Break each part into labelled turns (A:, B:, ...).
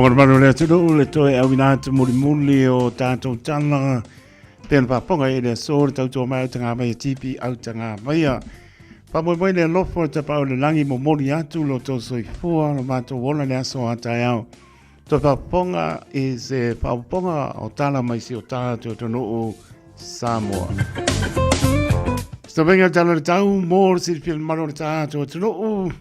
A: Faafofoga mamalu o le atunuu, le toe auina atu mulimuli o tatou tala pei ona faafofoga i le aso le tautua mai autaga mai e TP autaga maia. Faamoemoe le alofa o le Tapaau i le Lagi momoli atu lo outou soifua lo matou ola le aso a taeao. Toe faafofoga i se faafofoga o tala mai si o tatou atunuu Samoa. Savenga tala le tau mo le silafia le mamalu o le tatou atunuu.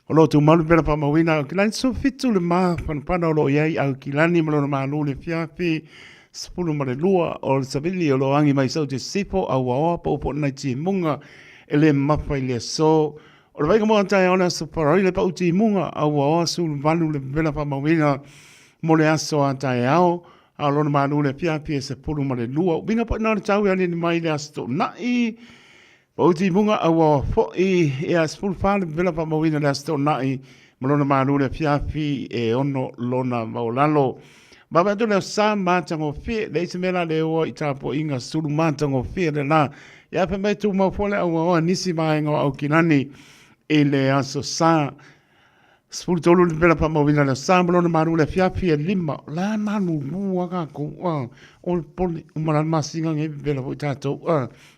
A: O lo o tumalu pea le faamauina Aukilani 17 le mafanafana o lo o i ai Aukilani ma lona malu le afiafi 12 o le savili o lo o agi mai Saute Sifo Auaoa po o po nai timuga e le mafa i le aso. O le vaiga mo taeao le aso Faraile le pau timuga Auaoa 18 le vela faamauina mo le aso a taeao a o lona malu le afiafi e 12. Uiga po ina le tau e aliali mai le aso Toonai Pau timuga auaoa foi e a 14 le vela faamauina le Aso Toonai ma lona malu le afiafi e 6 lona maualalo. Vave atu le sa matagofie, leai se mea la le oa i tapuaiga sulu matagofie le la. Ia fai mai tumau foi le auaoa nisi vaega o Aukilani i le aso sa. 13 le pela faamauina le sa ma lona malu le afiafi e 5. O la malulu a tatou o le pole uma la le masina nei pela foi tatou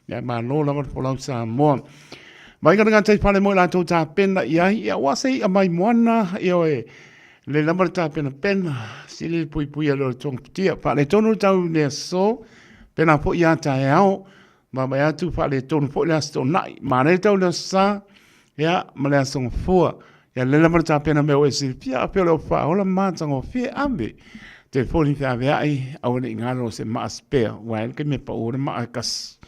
A: ia malo lava le folau Samoa. Mai ka tai fale mo latou tapena i ai ia ua se i'a mai moana ia oe le lava le tapena pena sili le puipui a le o le tongapitia faaletonu le tau i le aso pena foi ia taeao Vaavaai atu faaletonu foi le Aso Toonai. Manaia tau le Aso Sa, ia, ma le Aso Gafua. Ia lea lava le tapena mea ua e silafia, a pei o le faaola matagofie ave. Telefoni feaveai, aua ne i galo se maa spare, aua e i ai le taimi e pau ai le maa e tasi.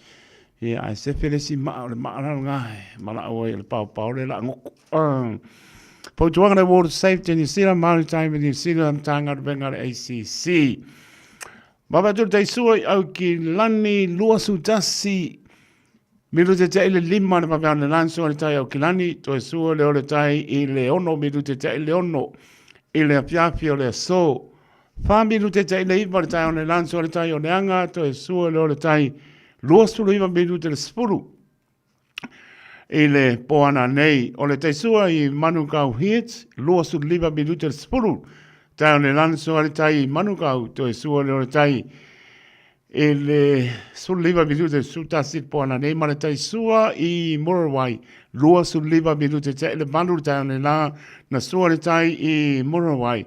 A: Ia, ae sefe le isi maa, o le maa la lena e valaau ai o le paopao lea o le a goto. Fautuaga le Water Safety New Zealand, Maritime New Zealand, Matagaluega a le ACC. Vave atu le taisua i Aukilani 21 minute te i le 5 le vave ane lanso le tai Aukilani toe sua le ole tai i le 6 minute te i le 6 i le afiafi o le aso. 4 minute te i le 9 le tai o le lanso le tai o le anga toe sua le ole tai 29 minute le 10 i le poana nei. O le taisua i Manukau Heads, 25 minute le 10. Tai o le lanso a le tai i Manukau, toe sua le o le tai i le 15 minute le 11 le poana nei ma le taisua i Murrawai, 25 minute te le 8 le tai o le la na sua le tai i Murrawai.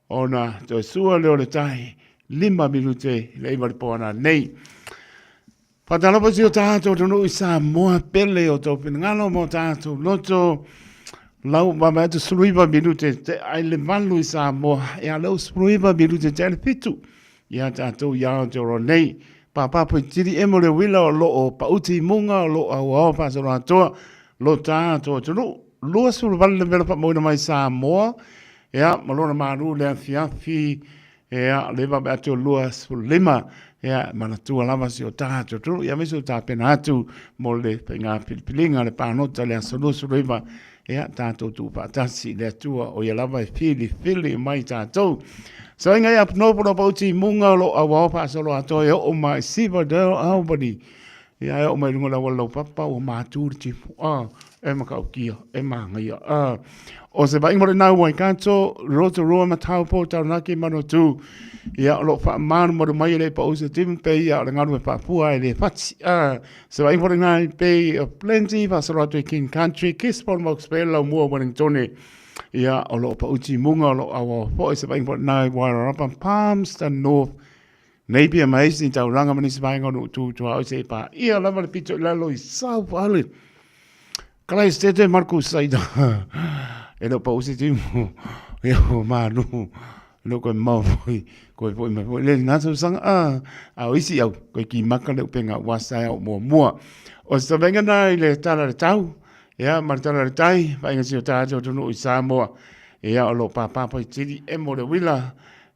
A: Ona toe sua le o le tai 5 minute le 9 le poana nei. Faatalofa si o tatou atunuu i Samoa pele o tou finagalo ma o tatou loto. Lau vaavaai atu 19 minute te ai le 8 i Samoa, ia leu 19 minute te ai le 7 ia tatou i Aotearoa nei. Pāpā Poitiri e mo le uila o lo o pauti i muga o lo o auao faasoloatoa lo tatou atunuu. 28 le mela faamauina mai Samoa, ia ma lona malu le afiafi Ia, le vaveai atu o 25, ia, manatua lava si o tatou atunuu, ia aemaise o tapena atu mo le faiga filifiliga, le palota i le aso 29, ia, tatou tuufaatasi i le Atua, o ia lava e filifili mai tatou. Saoiga ia Apnopo lo pau timuga o lo auao faasolo atoa e oo mai Sivadale Albany. Ia e oo mai lunga lau lau papa ua matu le timu. Ah, e matautia, e manaia. Ah, o se vaaiga mo le nau Waikato, Rotorua ma Taupo, Taranaki, Manawatu. Ia, o lo o faamalumalu mai e le pau se timu pe ia o le galu e faapua e le fati. Ah, se vaaiga mo le nai Bay of Plenty, faasolo atu i King Country, Gisborne, Hawke's Bay, Laumua, Wellingtone. Ia, o lo o pau timuga o lo o auau foi se vaaiga mo le nai Wairarapa, Palmerston North, Napier ma isi taulaga ma nisi vaega o nuu tu tuaoi se i paia lava le pito i lalo i South Island. Kalaistete Marcus Saida. E le o pau se timu. Ia o manu. Le koe mau foi. Koe foi mai foi. Le nā tausaga. A, a o isi au. Koe ki maka le upenga ua sa au mua mua. O se tavenga nā i le tala le tau. Ia, ma le tala le tai. Vainga si o tātou tunu i Samoa. Ia, o lo pāpāpai tiri e mo le wila.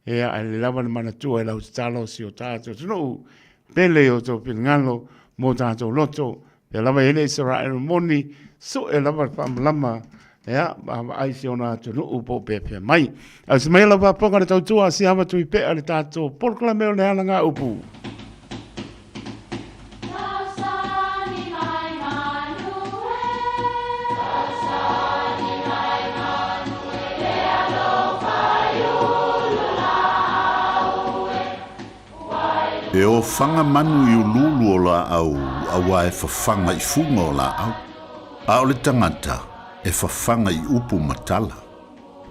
A: Ea, ae le lava le manatua e lau tatalo si o tātou atunuu, pele i o tou finagalo mō tātou loto, pea lava i ele Isaraelu moni, sue lava le faamalama, ea, vaavaai si ona atunuu po o peapea mai. Au se mai lau faafofoga le tautua a Siava Tuipea le tātou polokalame o le alagaupu.
B: E ofaga manu i uluulu o laau auā e fafaga i fuga o laau, a o le tagata e fafaga i upu ma tala.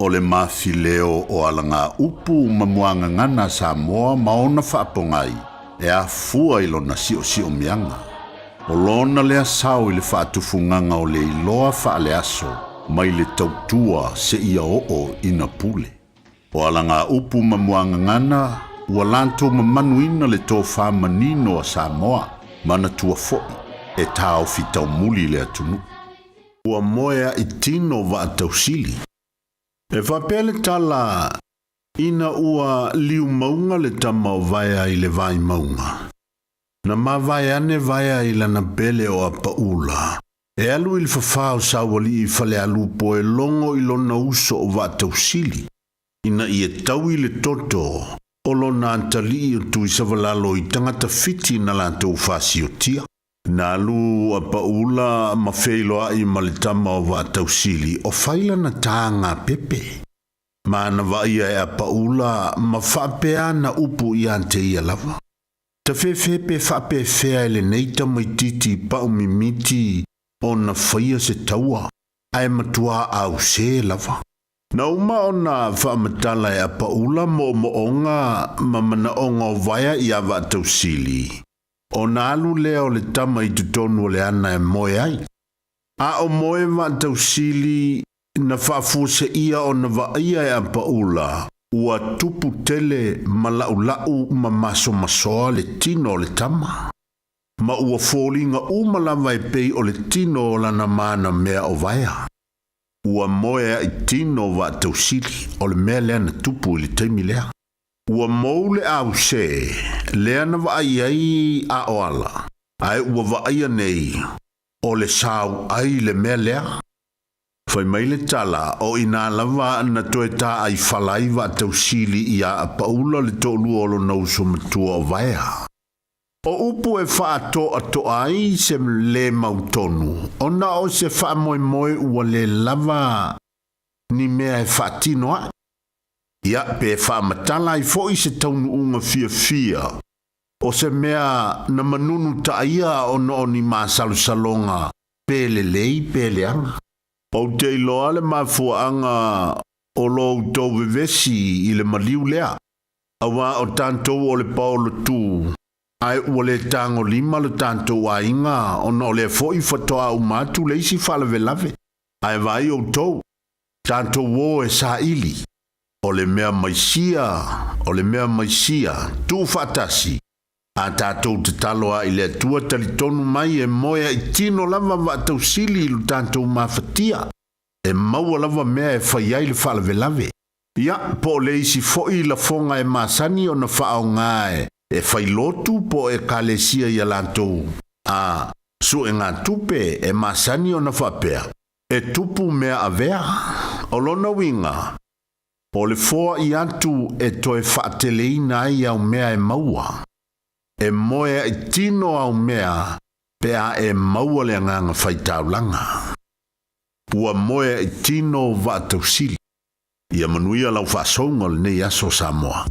B: O le mafileo o alagaupu ma muagagana a Samoa ma ona faapogai e afua i lona siosiomiaga. O lona lea sao i le faatufugaga o le iloa faaleaso mai le tautua seia oo ina pule. O alagaupu ma muagagana ua latou mamanuina le tofa manino a Samoa, manatua foi e taofi taumuli le atunuu. Ua moe a'i tino Vaatausili. E faapea le tala, Ina ua liu mauga le tama o Vaea i le Vaimauga, na mavae ane Vaea i lana pele o Apaula, e alu i le fafā o Saualii i Falealupo e logo i lona uso o Vaatausili, ina ia taui le toto o lona atalii o Tuisavalalo i tagata Fiti na latou fasiotia. Na alu a Paula ma feiloai ma le tama o Vaatausili o fai lana tāga pepe. Ma na vaaia e a Paula ma faapea ana upu ia te ia lava. Tafefe pe faapefea e lenei tamaitiiti pau mimiti ona faia se taua, ae matuā ausē lava. Na uma ona faamatala e Apaula moomooga ma manaoga o Vaea iā Vaatausili, ona alu lea o le tama i totonu o le ana e moe ai. A o moe Vaatausili, na faafuaseia ona vaaia e Apaula ua tupu tele ma laʻulaʻu ma masomasoa le tino o le tama, ma ua foliga uma lava e pei o le tino o lana manamea o Vaea. Ua moe a'i tino Vaatausili, o le mea lea na tupu i le taimi lea. Ua mou le ause lea na vaai ai a o ala, ae ua vaaia nei o le sauai le mea lea. Fai mai le tala, o inā lava na toe tāai fala ai Vaatausili iā Apaula le toalua o lona uso matua o Vaea. O upu e faatoatoa ai se lē mautonu, ona o se faamoemoe ua lē lava ni mea e faatino ai. Ia, pe faamatala ai foi se taunuuga fiafia, o se mea na manunu taia ona o ni masalosaloga pe lelei pe leaga. Ou te iloa le mafuaaga o lo outou vevesi i le maliu lea, auā o tatou o le paolotū, ae ua le tagolima lo tatou aiga ona o lea foi faatoa uma atu le isi faalavelave. Ae vaai outou, tatou o e saili, o le mea mai sia, o le mea mai sia, tuufaatasi, a tatou tatalo a i le Atua talitonu mai e moe a'i tino lava Vaatausili i lo tatou mafatia, e maua lava mea e fai ai le faalavelave. Ia, po o le isi foi lafoga e masani ona faaaoga e fai lotu po o ekalesia i a latou a suegatupe e masani ona faapea, e tupu mea avea. O lona uiga, o le foai atu e toe faateleina ai au mea e maua. E moe a'i tino au mea pe a e maua le agaga faitaulaga. Ua moe a'i tino Vaatausili. Ia manuia lau faasouga o lenei aso Samoa.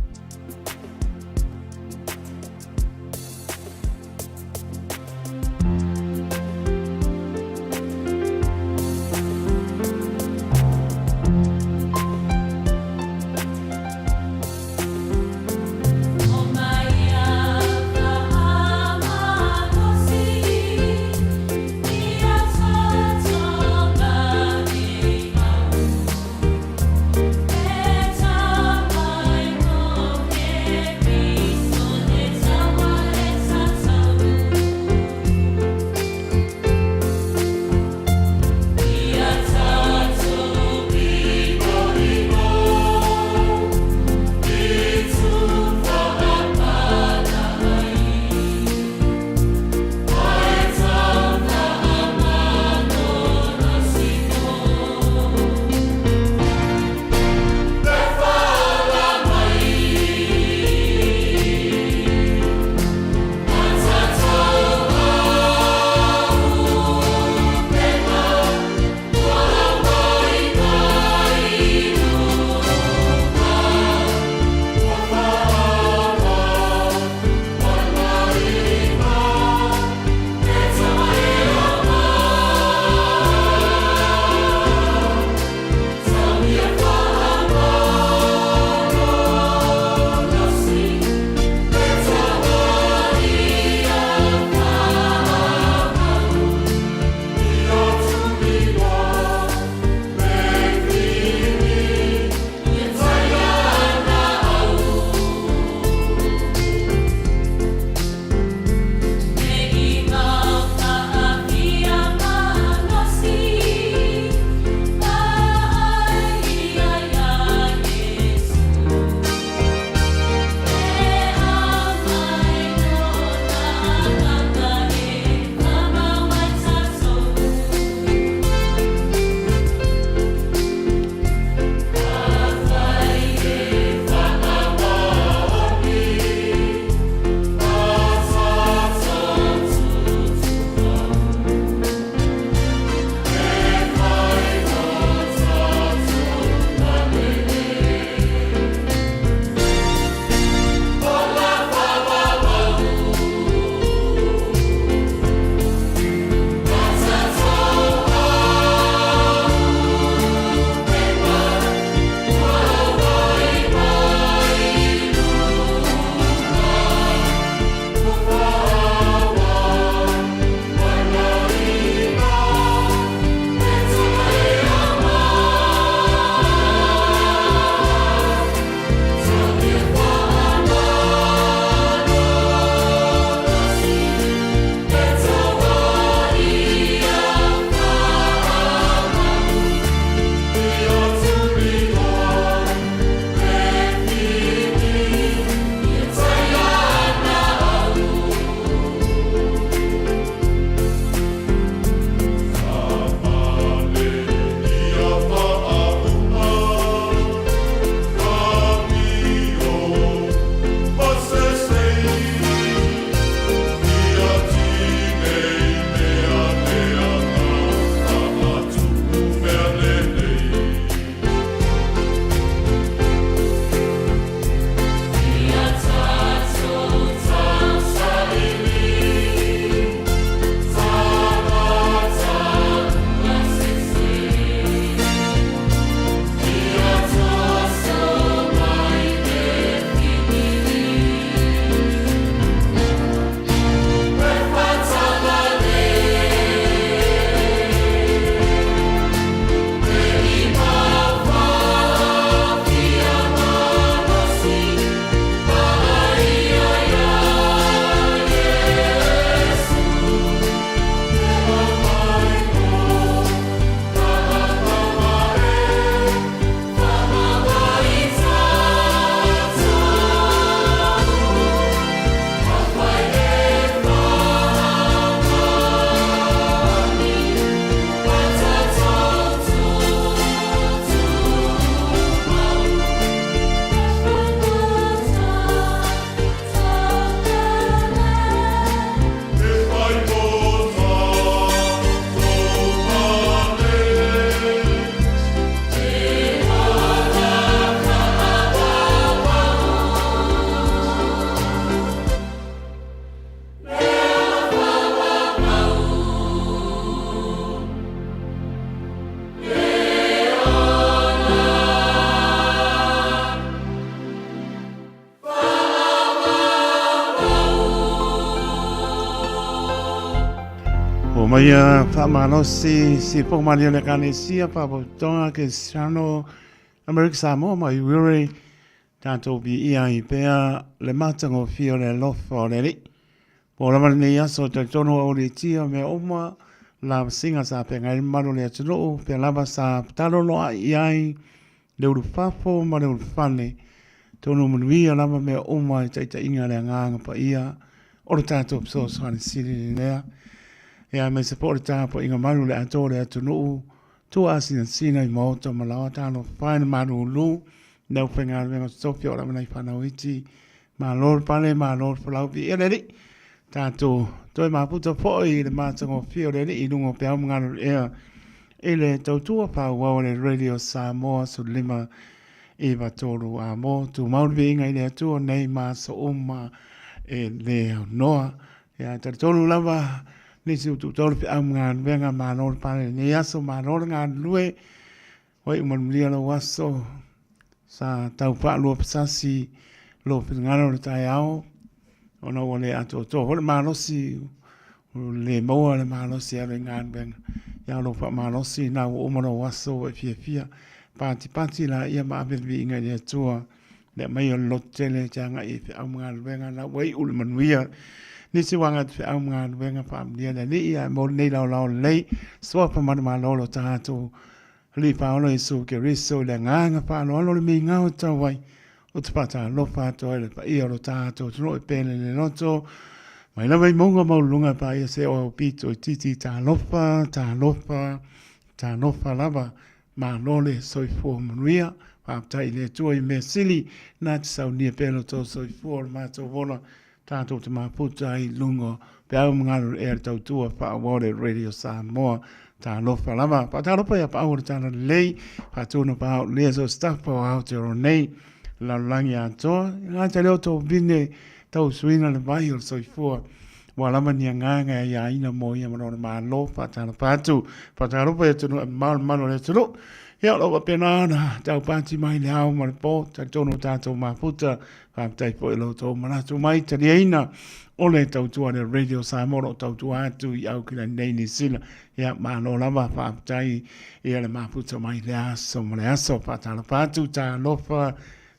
A: Aumaia faamalosi sipoga malie o le Ekalesia, Faalapotopotoga Kerisiano Amerika Samoa ma Iwiri, tatou viia ai pea le matagofie o le alofa o le Alii. Po o lava lenei aso, talitonu ua ulitia mea uma lavasiga sa feagai ai le mamalu o le atunuu, pea lava sa taloloai i ai le ulufafo ma le ulufale, tonu manuia lava mea uma i taitaiga a le Agaga Paia o le tatou fesoasoani sili lea. Ia aemaise foi o le tapuaiga malu i le atoa o le atunuu, tuaasinasina i maota ma laoa, talofa e le malulu i le aufaigaluega totofi o lava nai fanau iti, malo le pale, malo le folau, viia le Alii. Tatou toe mafuta foi i le matagofie o le Alii i luga o peau ma galulue i le tautua faaauau a le Radio Samoa 15 93 A mo tumau le viiga i le Atua nei ma aso uma e le aunoa. Ia, talitonu lava nisi ua tuutau le feau ma galuega, malo le pale i lenei aso, malo le galulue, ua iu manuia lou aso, sa tau faaluafesasi lou finagalo i le taeao, ona ua le atoatoa foi le malosi, ua le maua le malosi e alu ai i galuega. Ia o lou faamalosi lena ua uma lou aso ua e fiafia. Patipati laia ma ave le viiga i le Atua le aumai o le lototele e te agai i feau ma galuega la ua iu le manuia. Nisi ua agai atu feau ma galuega faamanuia le Alii ae mo lenei laolao lelei suafa manumalo lo tatou Alii Faaola Iesu Keriso i le agaga faaaloalo le migao e tau ai ou te faatalofa atu ai i le paia o lo tatou atunuu e pele le loto mai lava i mauga maualuluga e paia se o au pito itiiti talofa, talofa, talofa lava. Malo le soifua manuia. Faafetai i le Atua i mea sili na te saunia pea lo outou soifua o le matou ola tatou te mafuta ai i luga o peau ma galulue a le tautua faaauau a le Radio Samoa. Talofa lava. Faatalofa ia Paau o le Talalelei, faatuna paaulia so staff o Aotearoa nei, lalolagi atoa. E gata lea o tou vine tausuina le vai o le soifua. Ua lava ni agaga e aiaina mo ia ma lona Malo. Faatalofa atu. Faatalofa i atunuu e mamao le mamalu o le atunuu. Ia, o lo o faapena ona taupati mai le ao ma le po, talitonu o tatou mafuta. Faafetai foi i lo outou manatu mai taliaina o le tautua a le Radio Samoa o lo o tautua atu i Aukilani nei Niu Sila. Ia, malo lava, faafetai ia le mafuta mai le aso ma le aso. Faatalofa atu, talofa,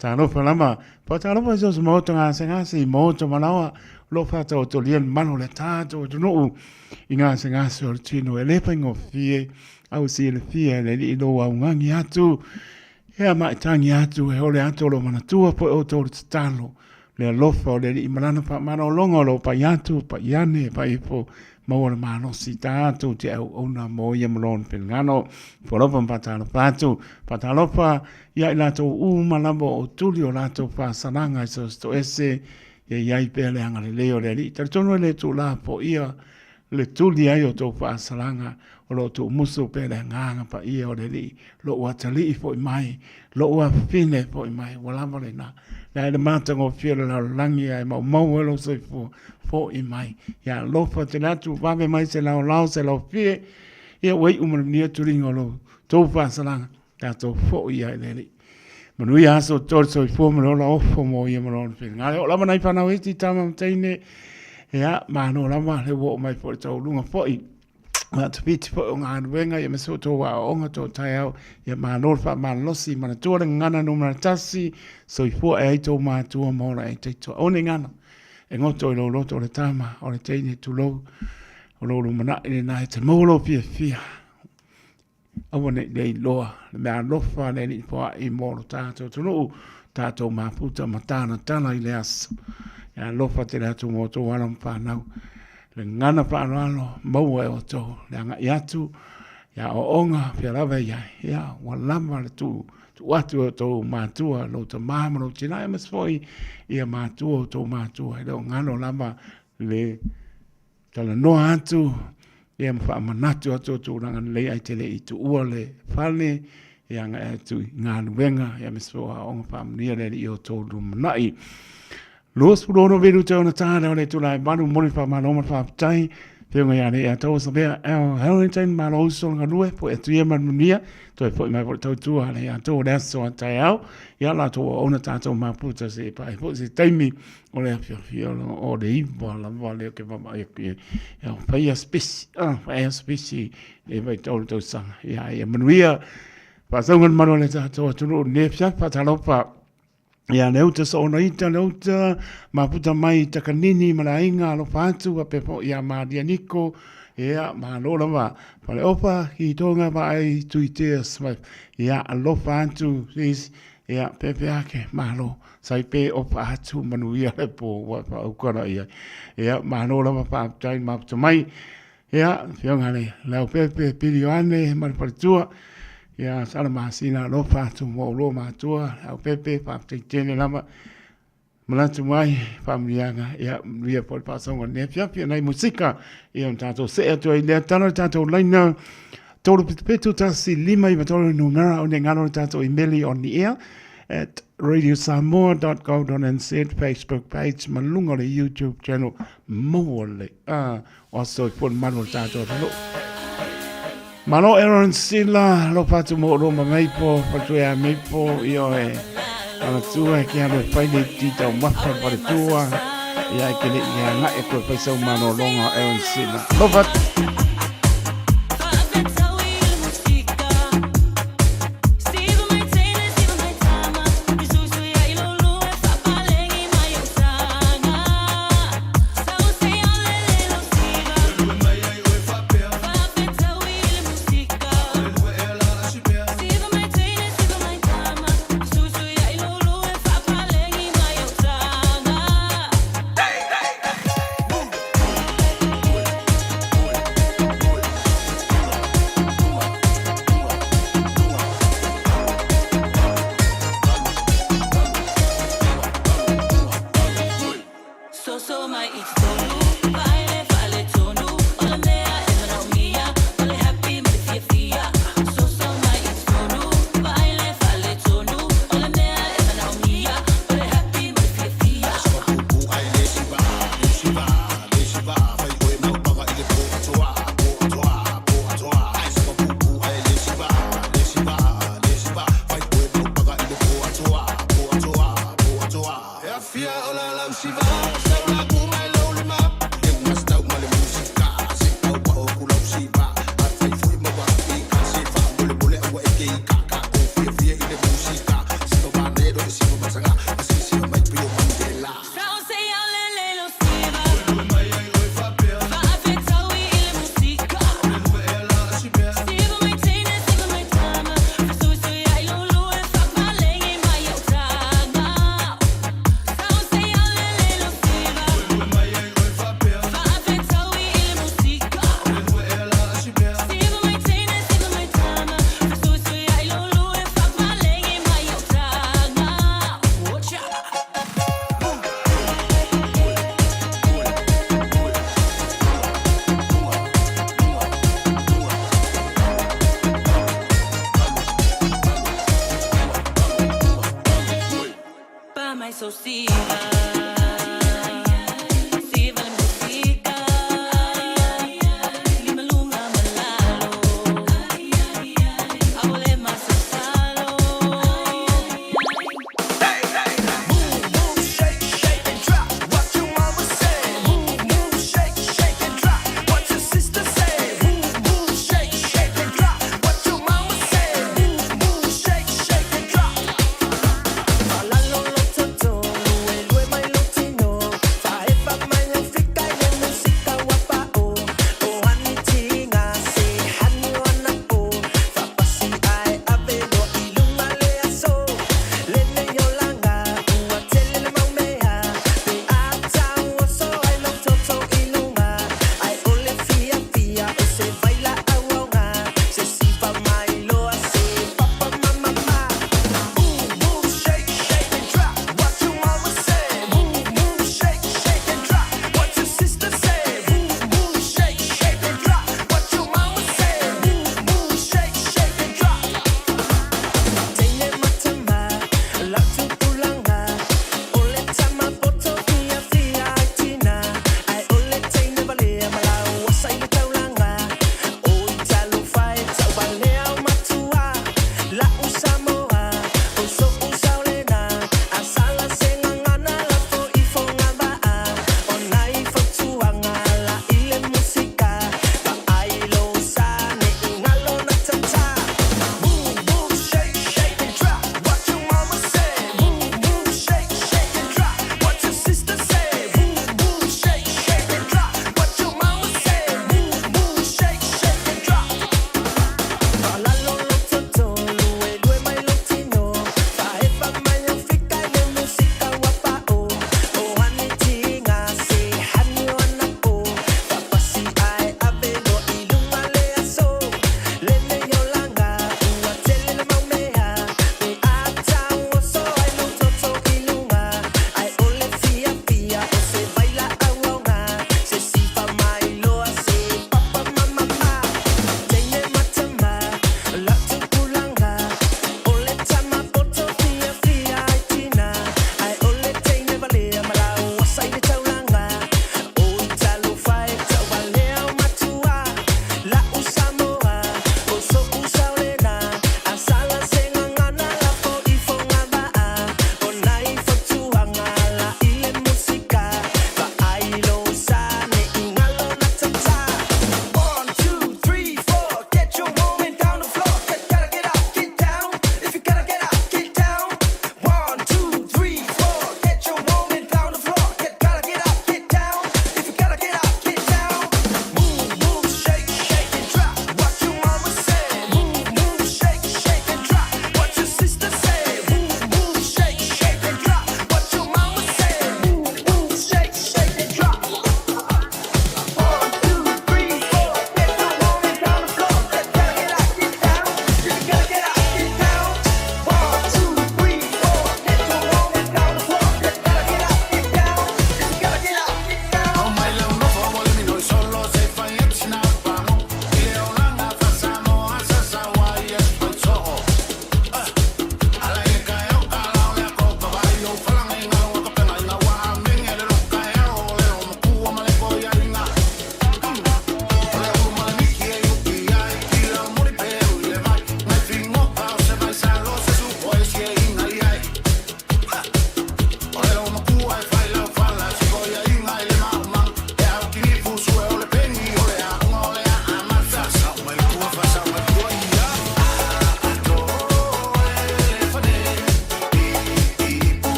A: talofa lava. Faatalofa i so o se maota gasegase i maota malaoa o lo o faataotolia le mamalu o le tatou atunuu i gasegase o le tino. E le faigofie, a ua silafia e le Alii lou augani atu Ea ma e tagi atu e ole atu o lo manatua poe outou le tatalo, le alofa o le Alii ma lana faamalologa o lo pai atu, pai ane, pai ifo, maua le malosi tatou te auauna mo ia ma lona finagalo. Foalofa ma faatalofa atu, faatalofa ia i latou uma lava o tuli o latou faasalaga i so o se toese, ia i ai pea le agalelei o le Alii. Talitonu e le tuulafoia le tuli ai o tou faasalaga, o lo o tuumusu pea le agaga paia o le Alii, lou atalii foi mai, lou afafine foi mai, ua lava lena. Le ai le matagofie o le lalolagi ae maumau ai lou soifua, foi mai. Ia alofa tele atu, vave mai se laolao, se laofie, ia ua iu ma le manuia tuliga o lo tou faasalaga. Tatou foi ai le Alii. Manuia aso tolu soifua ma le ola ofo mo ia ma lona finagalo. O lava nai fanau iti tama ma teine. Ia, malo lava le ua oo mai foi le tauluga foi. Ma te whiti foi o galuega ia ma se o tō aoaoga tō taeao. Ia malo le faamalolosi manatua le gagana numera 1 soifua e ai tō mātua ma ola e taitoa. O ne gana e ngoto i lou loto o le tama o le teine tulou o lou lumanai lena e te maua lou fiafia. Aua ne i le iloa le mea alofa a le Alii Foai mo lo tatou atunuu, tatou mafuta ma talatala i le aso. E alofa tele atu mo outou alo ma fanau. Le gagana faaaloalo maua e outou le agai atu i aoaoga fea lava e i ai. Ia, ua lava le tuu tuu atu e outou matua, lou tama ma lou tina, aemaise foi ia matua outou matua. E le o galo lava le Talanoa atu, ia ma faamanatu atu o tulaga lelei ae te le i tuua le fale, ia agai atu i galuega, ia aemaise foi o aoaoga faamanuia le Alii o outou lumanai. 26 minute ona tā lea o le itula e 8, momoli le faamalo ma le faafetai. Afioga ia Leiataua Savea L. Harrington, malo uso le galue, foi atu ia ma le manuia, toe foi mai foi le tautua a Leiataua le aso a taeao, ia latou auauna tatou maputa se i pae foi se taimi o le afiafi o le 9 lava lea ou te vaavaai atu i ai. Ia faia se pesi, faia se pesi i lenei vaitau o le tausaga. Ia, ia manuia faasauga le malu o le tatou atunuu i lenei afiafi. Faatalofa ia le uta soona ita le uta mafuta mai Takanini ma le aiga alofa atu faapea foi ia Maria Niko ia malo lava Faleofa ki tonga vaai Tuitea Smith ia alofa atu sis ia pepe ake malo sai pe ofa atu manuia le po ua faaukana i ai ia malo lava faafetai mafuta mai Ia, Afioga le Leaupepe, Pili Ioane ma le faletua, ia, Sala Masina, alofa atu mo oulua matua, Leaupepe, faafetai tele lava. Manatu mai, faamanuiaga, ia, manuia foi le faasoga i lenei afiafi, nai musika, ia, ona tatou see atu ai i lea tala le tatou laina, 377 1 5 9 3 numera o ne galo le tatou imeli on the air at radiosamoa.co.nz Facebook page ma luga o le YouTube channel maua le o soifua le malu o le tatou atunuu. Malo Aaron Sila, alofa atu mo olo ma Meipo, faletua ia Meipo, ioe, faletua ke alu e fai le ti taumafa le faletua, ia e ke le i agai e koe fai sau malologa Aaron Sila. Alofa atu.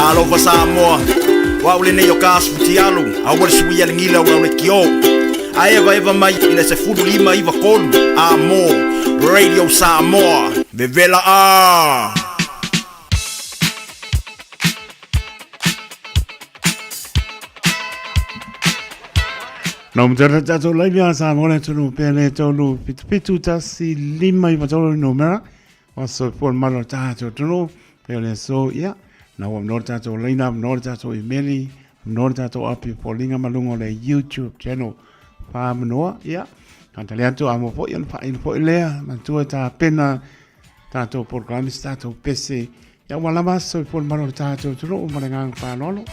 C: Talofa Samoa, o au lenei o ka asu futialu, aua le suia le gila ua le kio. A evaeva mai i le 1593 a mo Radio Samoa. Vevela a!
A: Nau matara tātou laivi a Samoa le atunuu pea le tolu fitu fitu tasi lima iwa tolu numera o soifua le malo o tātou atunuu pea le aso ia nau amnoa le tātou laina amnoa le tātou imeli amnoa le tātou api foliga ma luga o le YouTube channel whaamanoa ia tale atu a mo foi ona whaina foi lea matua tā pena tātou programe tātou pese Ia ua lava soifua le malo o le tātou atunuu ma le agaga faaaloalo.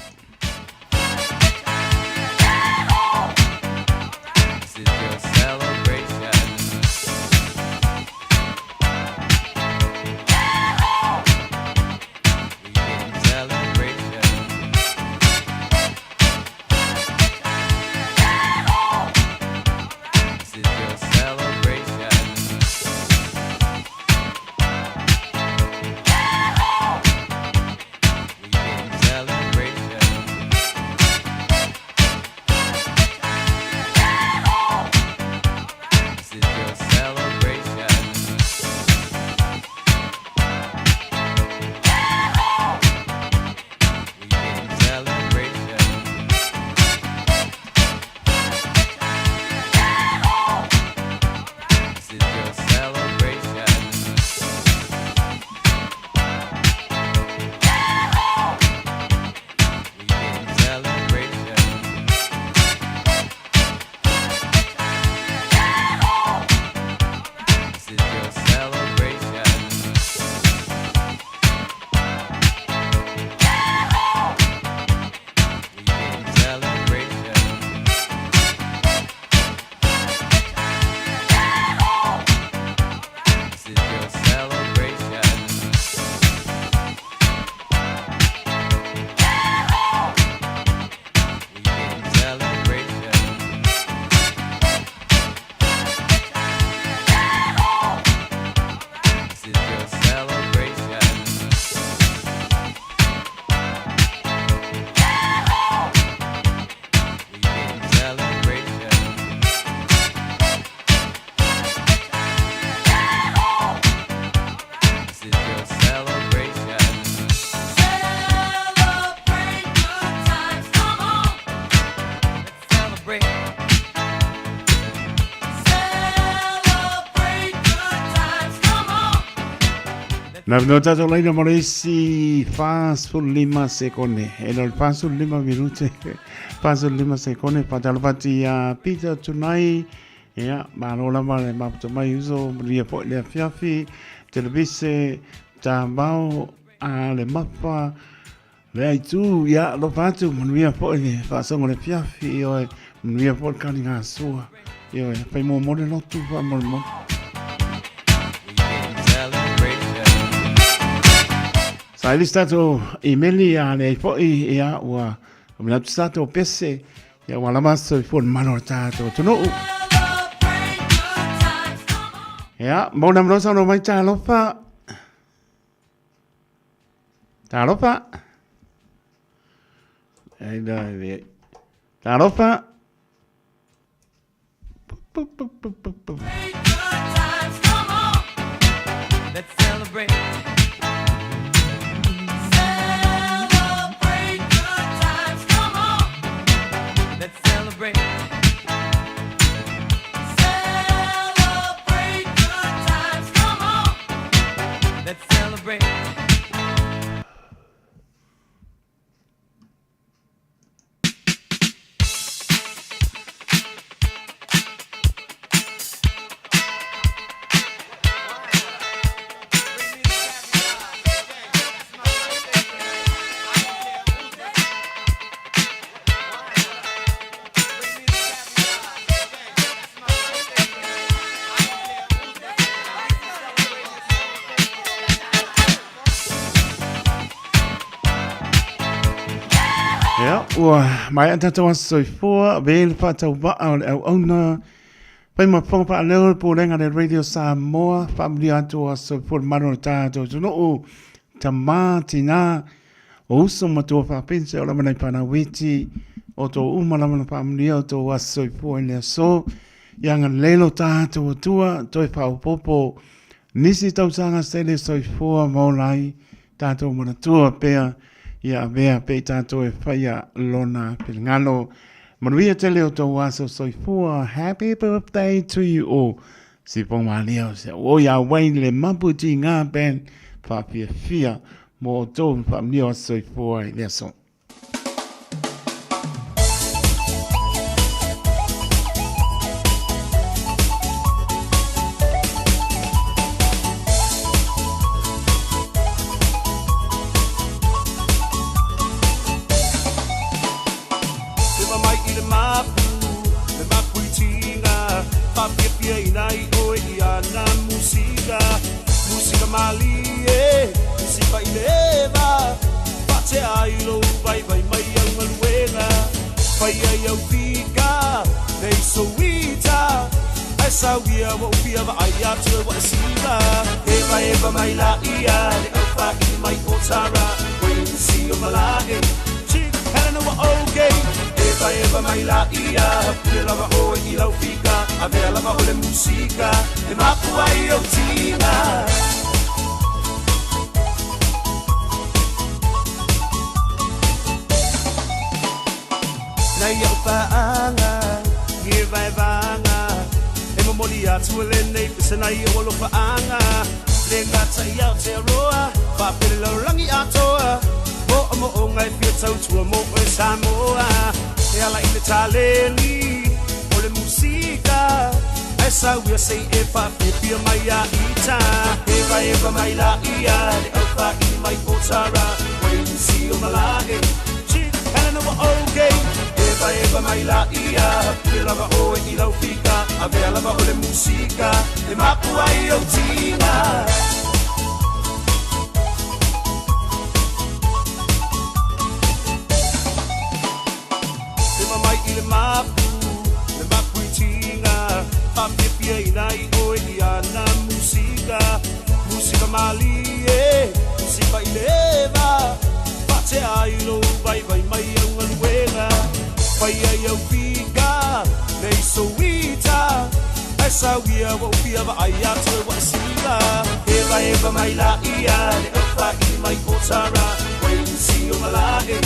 D: This is your celebration. We getting celebration. This is your celebration.
A: Na no tātou laina mo le isi 45 sekone. E no le 45 minute, 45 sekone. Whātalo atu i a Peter Tunai. Ia, malo lava le maputa mai uso, manuia foi le afiafi, televise, tamao, a le mapa, le aitu, ia, alofa atu, manuia foi le faasogo le afiafi, ioe, manuia foi le kaligasua, ioe, fai muamua le lotu faamolemole. Saili se tatou imeli a leai foi, ia, ua manatu se tatou pese, Ia ua lava soifua le malo o le tātou atunuu. Ia, mo na malosa ono mai talofa. Talofa. Ei da, ei. Talofa. Pu, pu, pu, pu, pu.
D: Let's celebrate. Celebrate good times, come on. Let's celebrate. Celebrate good times, come on. Let's celebrate.
A: Ia, ua maea tatou aso soifua, ve le faatauvaa o le auauna, fai ma fofoga faaleo le pulega a le Radio Samoa, faamanuia atu aso soifua le malu o le tatou atunuu, tama, tina. o uso ma matua faapense o lava nai fanau iti o tō uma lava na faamanuia o tō aso soifua i le aso. Ia agalelei lo tātou Atua, toe faaopoopo nisi tausaga sele soifua ma ola ai tātou manatua pea ia avea pea i tātou e whaia lona finagalo. Manuia tele o tō aso soifua. Happy birthday to you all. Sipong Malia o se o ia wai le mapu ti ngā band whaafiafia mō o tō whaamnia o soifua i le aso.
E: Eva mai i le mapu, le mapu i tiga, Faapiapiaina ai oe i ana musika, Musika malie, musika i le eva, Faatea ai lou vaivai mai au galuega, Fai ai au fika, nei souita, Ae sau ia ua ou fia vaai atu e ua e sila. Evaeva mai laia le au faili mai o Tara, Wayne o Malae, Chief Helena ua okay. Evaeva mai laia, pule lava oe i lau fika, Avea lava o le musika e mapu ai ou tiga. Nai au paaga, ngevaevaga, E momoli atu e lenei pese nai ou alofaaga, Le gata i Aotearoa, faapele lalolagi atoa, Moomooga e fia tautua mo oe Samoa, E ala i le taleni o le musika, Ae sau ia se i e faafiafia mai ia ita. Evaeva mai laia le au faili mai o Tara, Wayne o Malae, Chief Helena ua okay. Evaeva mai laia, pule lava oe i lau fika, Avea lava o le musika e mapu ai ou tiga. Eva mai i le mapu, le mapu i tiga, Faafiafiaina ai oe i ana musika, Musika malie, musika i le eva, Faatea ai lou vaivai mai au galuega, Fai ai au fika, nei souita, Ae sau ia ua ou fia vaai atu e ua e sila. Evaeva mai laia le au faili mai o Tara, Wayne o Malae,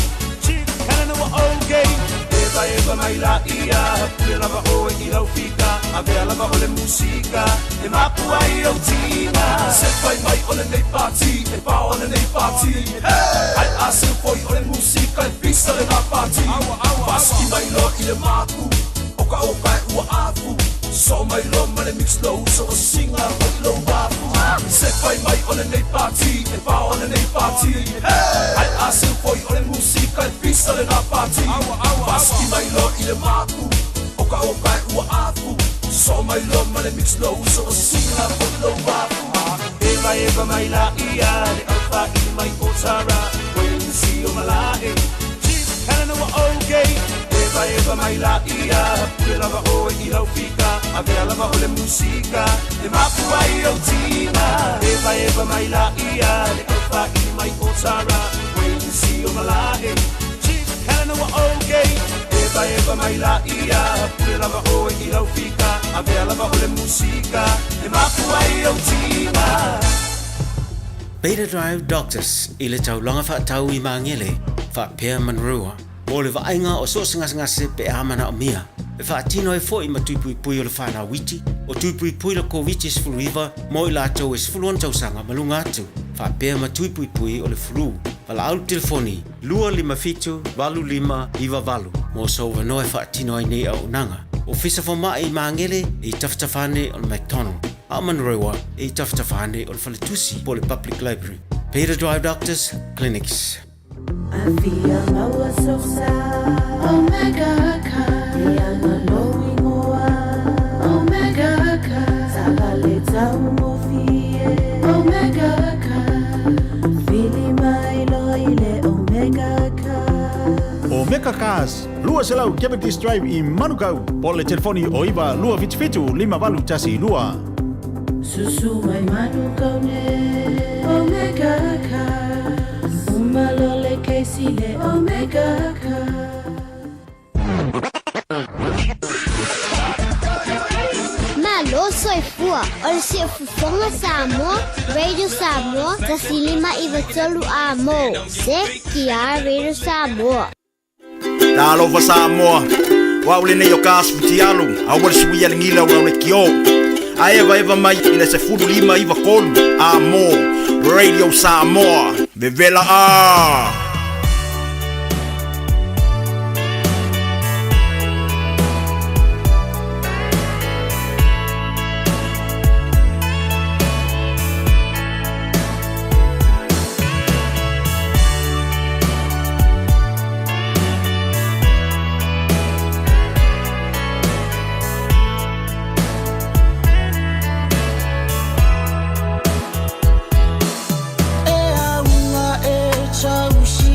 E: Chief Helena ua okay. Evaeva mai laia, pule lava oe i lau fika, Avea lava o le musika e mapu ai ou tiga. Se fai mai o lenei pati, e pao lenei pati, Ai a seu foi o le musika e pisa lena pati, Faasiki mai loa i le mapu, o ka oka e ua afu, Soo mai loa ma le mix lou uso o singa foi i lou afu. Se fai mai o lenei pati, e pao lenei pati, Ai a seu foi o le musika e pisa lena pati, Faasiki mai loa i le mapu, o ka oka e ua afu, Soo mai loa ma le mix lou uso o singa foi i lou afu. Evaeva mai laia le au faili mai o Tara, Wayne o Malae, Chief Helena ua okay. Evaeva mai laia, pule lava oe i lau fika, Avea lava o le musika e mapu ai ou tiga. Evaeva mai laia le au faili mai o Tara, Wayne o Malae, Chief Helena ua okay. Evaeva mai laia, pule lava oe i lau fika, Avea lava o le musika e mapu ai ou tiga.
F: Beta Drive Doctors i le taulaga faatau i Magele, faapea Manurewa, mo le vaaiga o so o se gasegase pe a manaomia. E faatino ai foi ma tui puipui o le fanau iti, o tui puipui le Koviti-19 mo i latou e 16 tausaga ma luga atu, faapea ma tui puipui o le flu. Valaau le telefoni 257 8598 mo sou avanoa e faatino ai nei auaunaga. Ofisa Fomai i Magele e i tafatafa ane o le McDonald, a o Manurewa e i tafatafa ane o le Faletusi po o le Public Library. Beta Drive Doctors Clinics.
G: Afia maua sosa Omega car Ianga lou ingoa Omega car Taavale taugofie Omega car Vili mai loa i le Omega car.
C: Omega Cars, 200 Cavendish Drive i Manukau, po o le telefoni o 9 277 5812.
G: Susu mai Manukau nei Omega Cars Uma loa le. esi le Omega Ka.
H: Malo soifua o le Siufofoga Samoa, Radio Samoa, 1593 A mo, CKR Radio Samoa.
C: Talofa Samoa, o au lenei o ka Asfutialu, a ua le sui a le gila o le kio. A eva eva mai i le 1593 a mo Radio Samoa, vevela a!
E: E auga e tausi.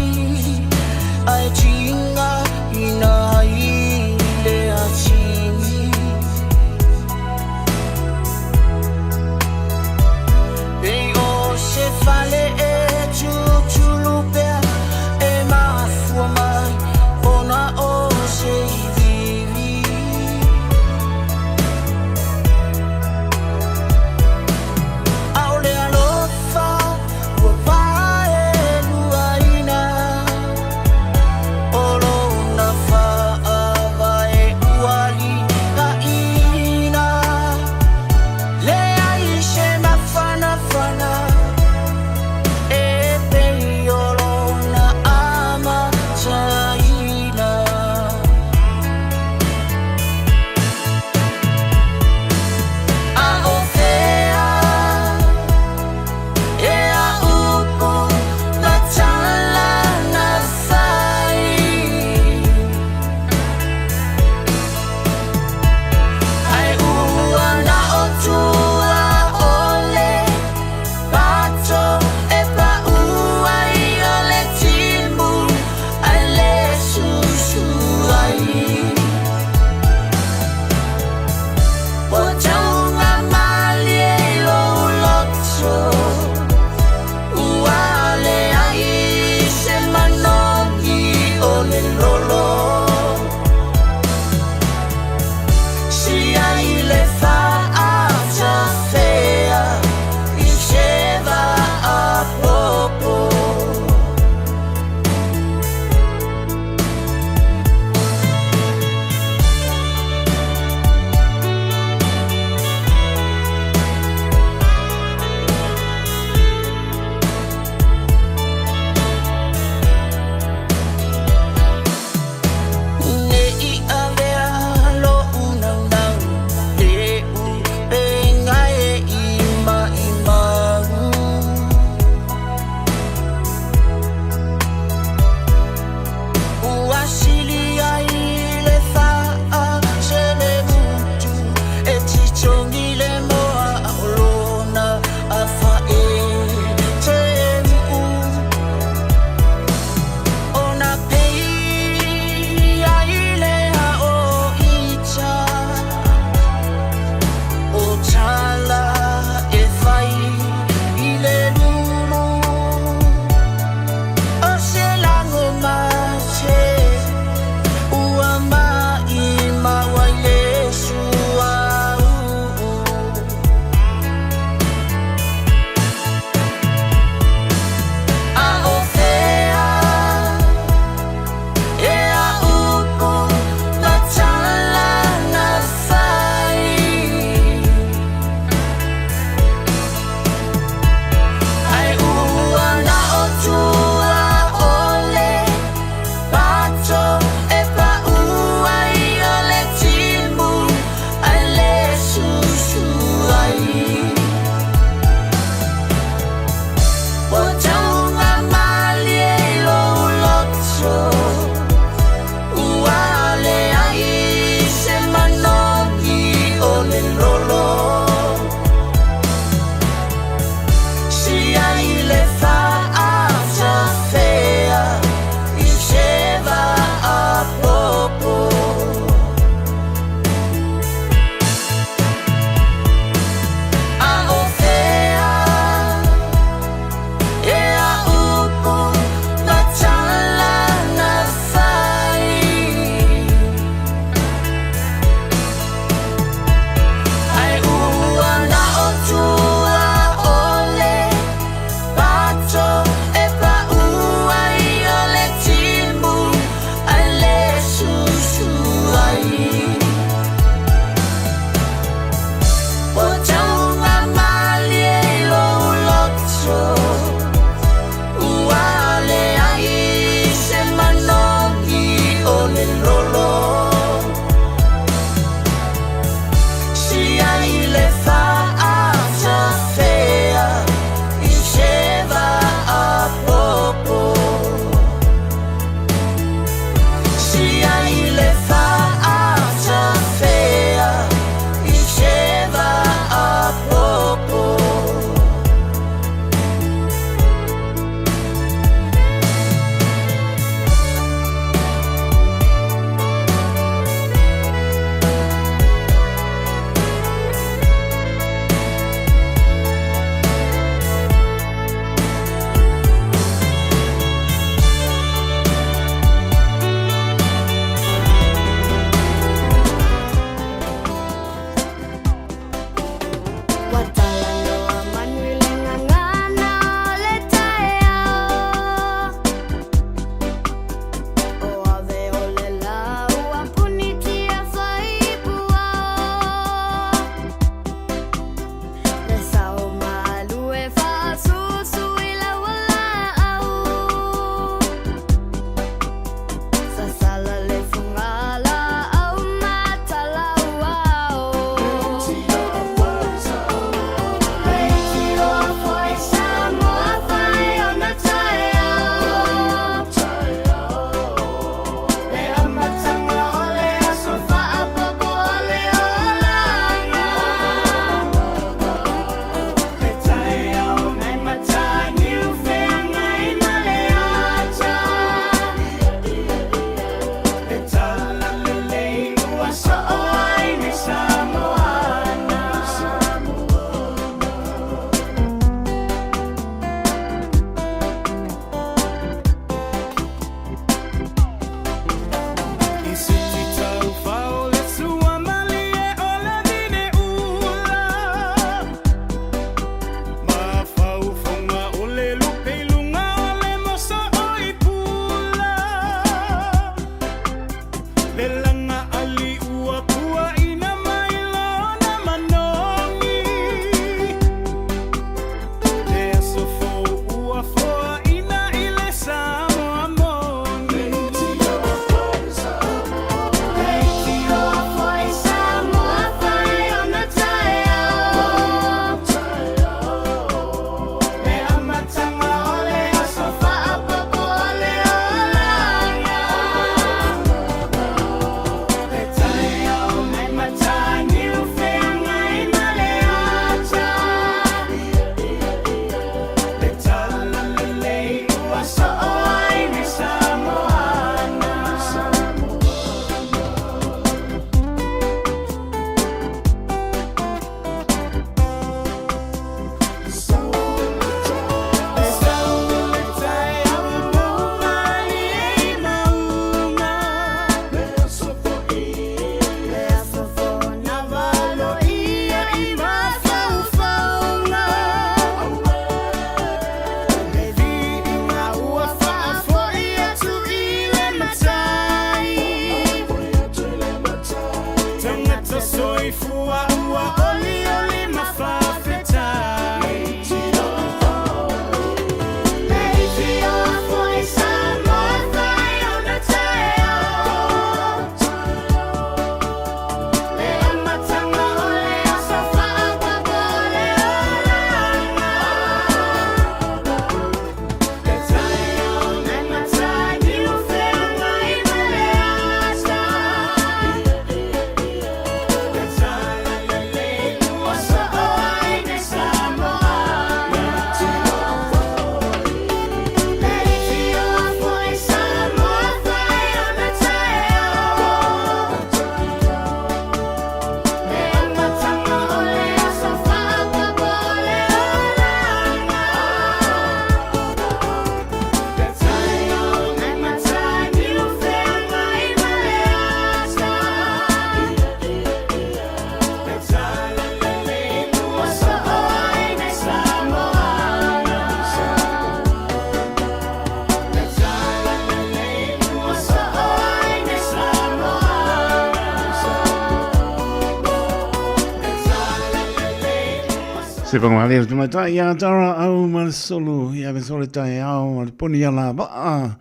A: Se whangawale o te maitai ia tara au ma le solo ia me sole tai ao ma le poni ia la vaa.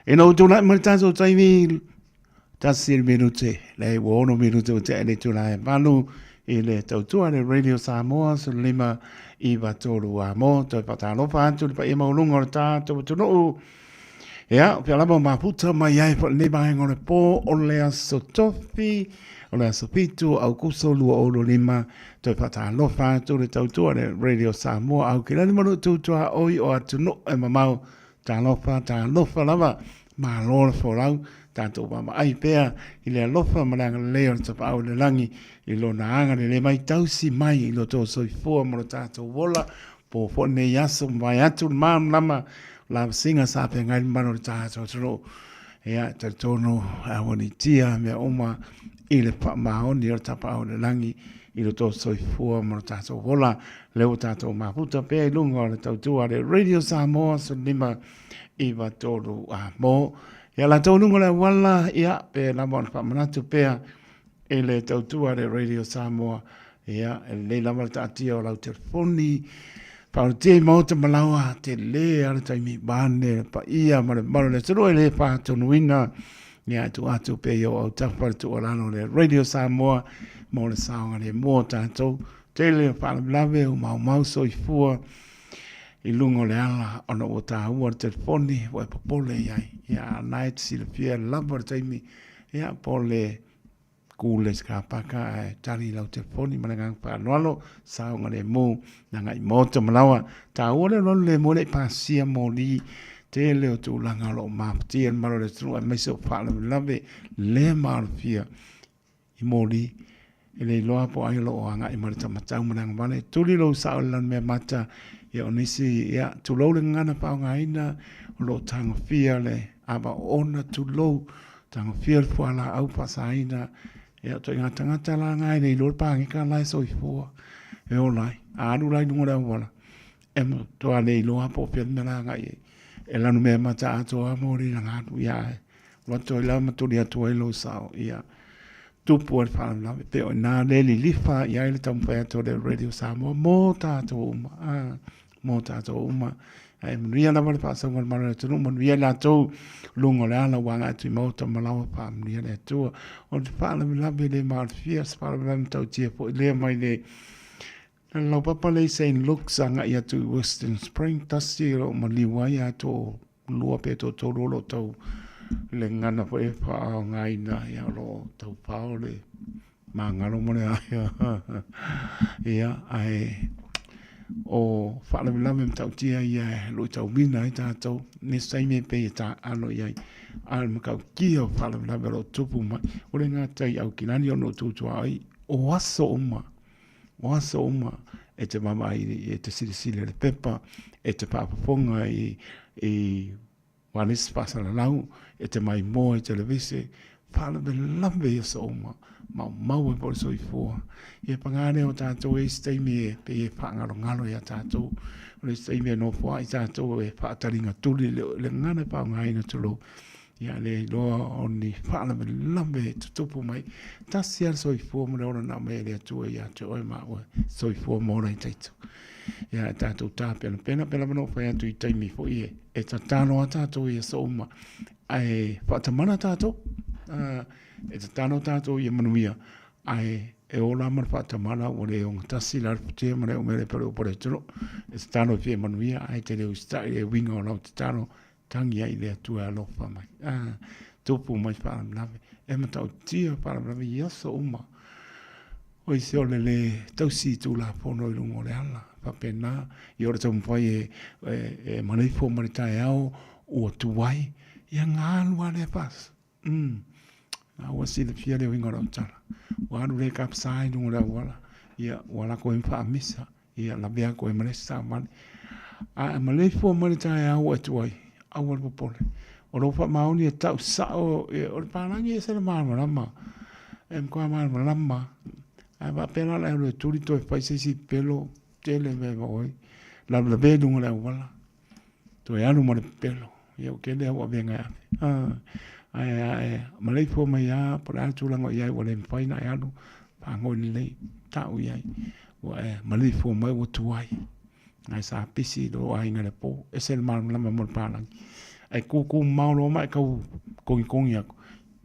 A: E no tū lai mai tātou taimi tasi le minute le ua ono minute o te ele tū lai valu i le tautua le Radio Samoa so lima i vatolu a mo toi whatalofa atu le paia maulunga o le tātou atunuu. Ia, pea lava o maputa mai ai fo lenei vaega o le pō o le aso tofi, o le aso 7 o Aukuso 2025, toe whakatalofa atu le tautua le Radio Samoa au ki lani maru tūtua oi o atunuu e mamao, talofa, talofa lava, malo le folau, tātou vaavaai pea i le alofa ma le agalelei o le Tapaau i le lagi i lona agalelei mai tausi mai i lo tō soifua mo lo tātou ola, Po foi nei aso mavae atu le malamalama o lavasiga sa feagai le mamalu o le tatou atunuu. Ia, e talitonu auanitia mea uma i le faamaoni o le Tapaau i le Lagi i lo tou soifua ma lo tatou ola. Lea ua tatou mafuta pea i luga o le tautua a le Radio Samoa 15 9 3 a mo. Ia latou luga o le auala, ia, pe lava ona faamanatu pea I le tautua a le Radio Samoa, ia, e lelei lava le taatia o lau telefoni, faaolotia i maota ma laoa, tele lava le taimi vaeane le paia ma le mamalu o le atunuu e le faatonuina, ia, e tuu atu pea i ou autafa le tuualalo a le Radio Samoa mo le saogalemu o tatou. Tele o faalavelave, o maumau soifua i luga o le ala ona ua taua le telefoni ua e popole i ai. Ia, a o lena e te silafia lava le taimi, ia, po o le Ku le sikapaka ae tali lau telefoni ma le agaga faaaloalo, saogalemu, agai maota ma laoa. Taua le alualu lemu e le i pasia moli tele o tulaga o lo o mafatia le mamalu o le atunuu aemaise o faalavelave le maalofia i moli. E le iloa po o ai o lo o agai mai le taumatau ma le agavale. Tuli lou sao i le lanumeamata, ia o nisi, ia tulou le gagana faaaogaina o lo o tagofia le ava oona, tulou Tagofia le fualaau faasaina, ia o ituaiga tagata la na e le iloa le pageka la e soifua e ola ai. A alu la i luga o le auala, e matua le iloa po o fea le mea la agai i ai. E lanumeamata atoa lava mo le alu, ia ae alu atu ai lava ma tuli atu ai lou sao, ia tupu ai le faalavelave. E pei o i ina lea e lilifa i ai le taumafai atu o le Radio Samoa mo tatou uma. Mō tātou uma. Ae manuia lava le faasauga o le Malo o le atunuu, manuia i latou luga o le ala ua agai atu i maota ma laoa, faamanuia le Atua. O le faalavelave le maalofia, se faalavelave matautia foi lea mai le laupapa lea i Saint Luke's agai atu i Western Spring, tasi o lo o maliu ai a toalua pe toatolu o lo o tau le gagana foi e faaaogaina, ia o lo o tau fao le Magalo ma le aia. Ia, ae o faalavelave matautia ia e luitauina ai tatou, nisi taimi e pei e taaalo i ai, a o le matautia o faalavelave o lo o tupu mai, ua le gata i Aukilani ona o tuatuaai, o aso uma, o aso uma e te vaavaai, e te silasila i le pepa, e te faafofoga i Aua le isi faasalalau e te maimoa i televise, faalavelave i aso uma, maumau ai foi le soifua. Ia paga lea o tatou e isi taimi e pei e faagalogalo ia tatou, o le isi taimi e nofoai tatou e faataliga tuli le gagana e faaaogaina tulou. Ia le iloa o ni faalavelave e tutupu mai. Tasi lava le soifua ma le ola na aumai e le Atua ia te oe ma au e soifua ma ola i taito. Ia e tatou tapenapena pea lava na ou fai atu i taimi foi e e tatalo a tatou i aso uma, ae faatamala tatou, e tatalo tatou ia manuia, ae e ola ma le faatamala ua le ogatasi la le futia ma le umele pele upu a le atunuu. E tatalo e fia manuia, ae te le usitai i le uiga o lau tatalo, tangi ai i le Atua e alofa mai. Tupu mai faalavelave, e matautia faalavelave i aso uma. O isi o le lē tausi i Tulafono i luga o le ala, faapena, ia o le taumafai e, e, e maleifua ma le taeao ua tuai, ia galu lava lea fas. Mm. A ua silafia le uiga o lau tala. Ua alu le kapsa i luga o le auala, ia ua lako ai ma faamisa, ia lavea atu ai ma le isi taavale. A e maleifua mai le taeao ua e tuai, aua le popole. O lou faamaoni e tau sao, o le palagi e ese le malamalama. E matua malamalama. Ae faapea la o le alu e tuli toe fai se isi pelo tele mea e maua ai. Lavelavea i luga o le auala. Toe alu ma le pepelo. Ia ua tele au avega e ave. Ae ae maleifua mai lava po o le a le tulaga o i ai ua le mafai ona e alu, faagoi lelei, tau i ai. Ua e maleifua mai ua tuai. Ae sa pisi i lou aiga i le pō. Ese le malamalama mo le palagi. Ae kūkū mamao loa ma e tau kogikogi aku.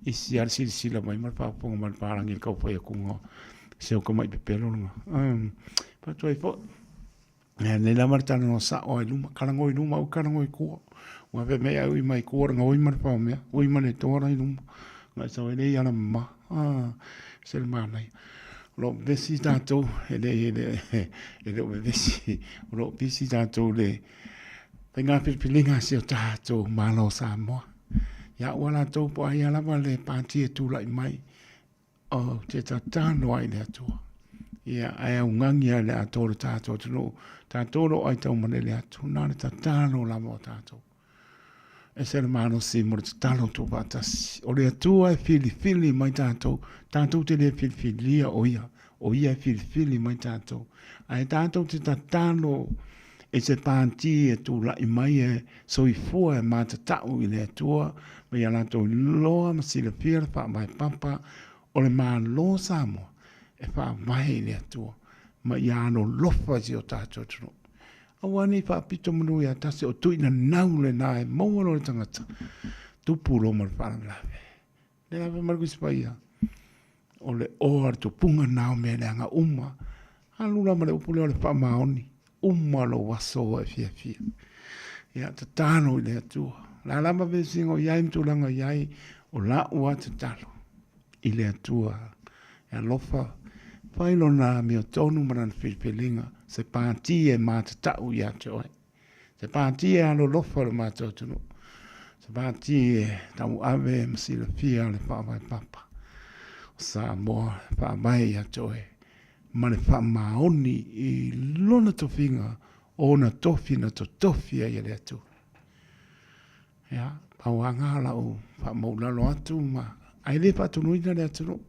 A: Isi lava le silasila mai ma le faafofoga mai le palagi i le tau fai atuga o si au tamai pepelo lena. Um, fatu ai foi. Nei lava le talanoa sao ai luma, talanoa i luma, aua talanoa i tua. Ua fai mai au i mai tua le gaoi ma le paomea, ui ma le toa la i luma. Ngai sau ai le ia la mama. Ah, se le manaia. O lo o vevesi tatou, e le, e le, e le o vevesi, o lo o pisi tatou le faiga filifiliga a si o tatou Malo o Samoa. Ia ua latou po o ai lava le pati e tulai mai, Ou te tatalo ai i le Atua. Ia, ae augani ai le atoa o le tatou atunuu, tatou o lo o aitaumalele atu, na o le tatalo lava o tatou. Ese le malosi mo le tatalo tuufaatasi. O le Atua e filifili mai tatou, tatou te le filifilia o Ia, o Ia e filifili mai tatou. Ae tatou te tatalo i se pati e tulai mai e soifua e matatau i le Atua ma ia latou iloa ma silafia le faavae papa o le Malo o Samoa e faavae i le Atua ma ia alolofa i si o tatou atunuu. Aua ne i faapito manu ia tasi o tuinanau lena e maua loa le tagata, tupu loa ma le faalavelave. Le ave mai le Tusi Paia, o le oa o le tupuga lena o mea leaga uma. Alu la ma le upu lea o le faamaoni, uma lou aso ua e fiafia. Ia, tatalo i le Atua. O le a lava vesiga o i ai ma tulaga o i ai, o la'u lava tatalo i le Atua e alofa, fai lona amiotonu ma lana filifiliga, se pati e matatau ia te oe. Se pati e alolofa lo matou atunuu. Se pati e tauave ma silafia le faavae papa o Samoa e faavae ia te oe ma le faamaoni i lona tofiga o ona tofi na totofi ai e le Atua. Ia, pau lava lena o lau faamaulalo atu ma ae le faatonuina le atunuu.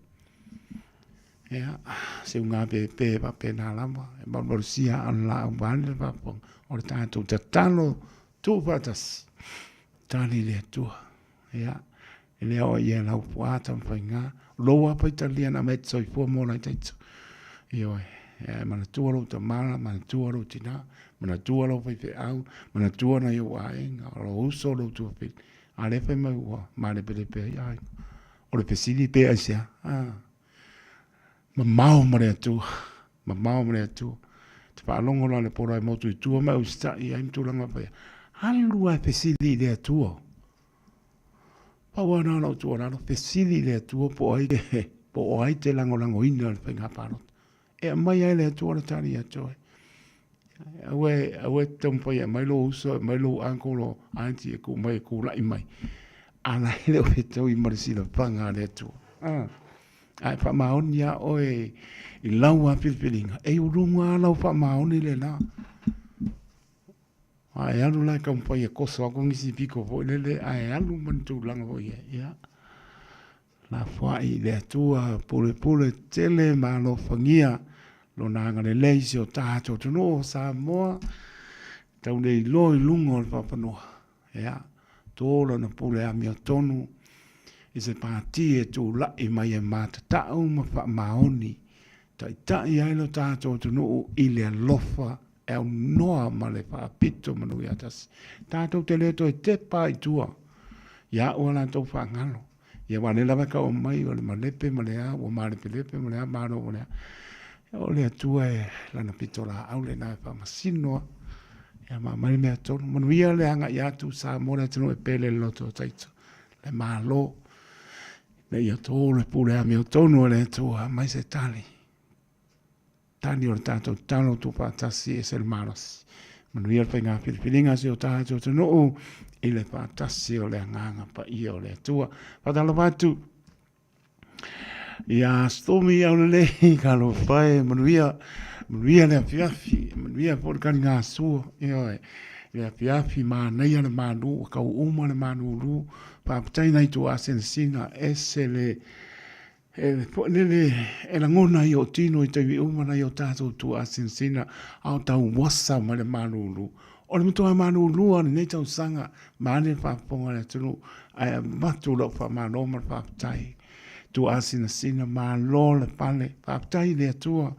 A: Ia, se uga pepe faapena lava, e malumalusia aa o le laau vaeane le faafofoga, o le tatou tatalo tuufaatasi, tali le Atua. Ia, e le ao ia lau puaa taumafaiga, lou lava faitalia na aumai e te soifua mo lai taito. Ioe, e manatua lou tama, manatua lou tina, manatua lou faifeau, manatua nai ou aiga, o lou uso, lou tuafili. A lea fai mai ua malepelepe ai aiga. O le fesili pe aisea? Ah. Mamao ma le Atua, mamao ma le Atua. Te faalogo loa le polo ai motu i tua ma e usitai ai ma tulaga faia. Alu lava e fesili i le Atua. Pau lava lena o lau tuualalo, fesili i le Atua po o ai, po o ai te lagolagoina le faiga palota. E aumai ai le Atua le tali ia te oe. Aua e, aua e te taumafai e aumai lou uso, aumai lou uncle, lou auntie e tuu mai e kula'i mai. A la e le o fetaui ma le silafaga a le Atua. Ah. Ae faamaoni lava oe i lau lava filifiliga, e i luga lava lau faamaoni lena. A e alu la e taumafai e koso atu nisi pito foi lele, ae alu ma ni tulaga foi ia, ia. Lafoai i le Atua pulepule tele ma alofagia Lona agalelei i si o tatou atunuu o Samoa, tau le iloa i luga o le faafanua. Ia, to lana pule amiotonu i se pati e tulai mai e matatau ma faamaoni, taitai ai lo tatou atunuu i le alofa e aunoa ma le faapito manu ia tasi. Tatou te le toe tepa i tua ia au a latou faagalo. Ia aua o lea lava e tau mai o le malepe ma le a, ua malepelepe ma le a, malo ma le a. O le Atua e lana pitolaau lena e faamasino lava. Ia ma aumai le mea tonu. Manuia le agai atu Samoa le atunuu e pele i le loto o Taito. Le Malo, ina ia to le pule amiotonu a le Atua, aumai se tali. Tali o le tatou tatalo tuufaatasi e ese le malosi. Manuia le faiga filifiliga a si o tatou atunuu i le faatasi o le agaga paia o le Atua. Faatalofa atu ia Stormy Aulelei, talofa e, manuia, manuia le afiafi, manuia foi le taligasua, ioe, le afiafi manaia le malu, ua tau uma le malulu, faafetai nai tuaasinasina, ese le E foi lele e lagona ai ou tino i taimi uma nai o tatou tuaasinasina a o tauasa mai le malulu. O le matua malulu lava o lenei tausaga, vaeane le faafofoga a le atunuu, ae avatu lau faamalo ma le faafetai. Tuaasinasina, malo le pale, faafetai i le Atua.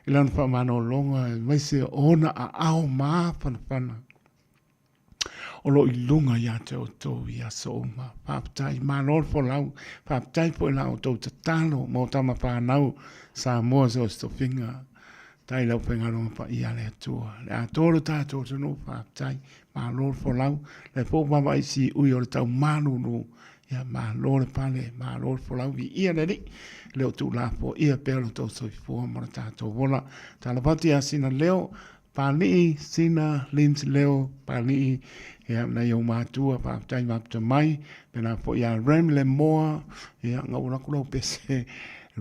A: i lana faamalologa aemaise o ona aao mafanafana o lo o i luga ia te outou i aso uma. Faafetai, malo le folau, faafetai foi i la outou tatalo mo tama fanau Samoa so o se tofiga. Faafetai i le aufaigaluega paia a le Atua. Le atoa o le tatou atunuu, faafetai, malo le folau. O lea foi ua vaavaai i siui o le tau malulu, ia malo le pale, malo le folau, viia le Alii, e le o tuulafoaia pea lo outou soifua ma lo tatou ola. Talofa atu ia Sina Leo, Pāli'i, Sina, Lims Leo, Pāli'i, ia, nai ou matua, faafetai maputa mai, pēlā foi ia Rem Lemoa, ia, gaua atu lau pese,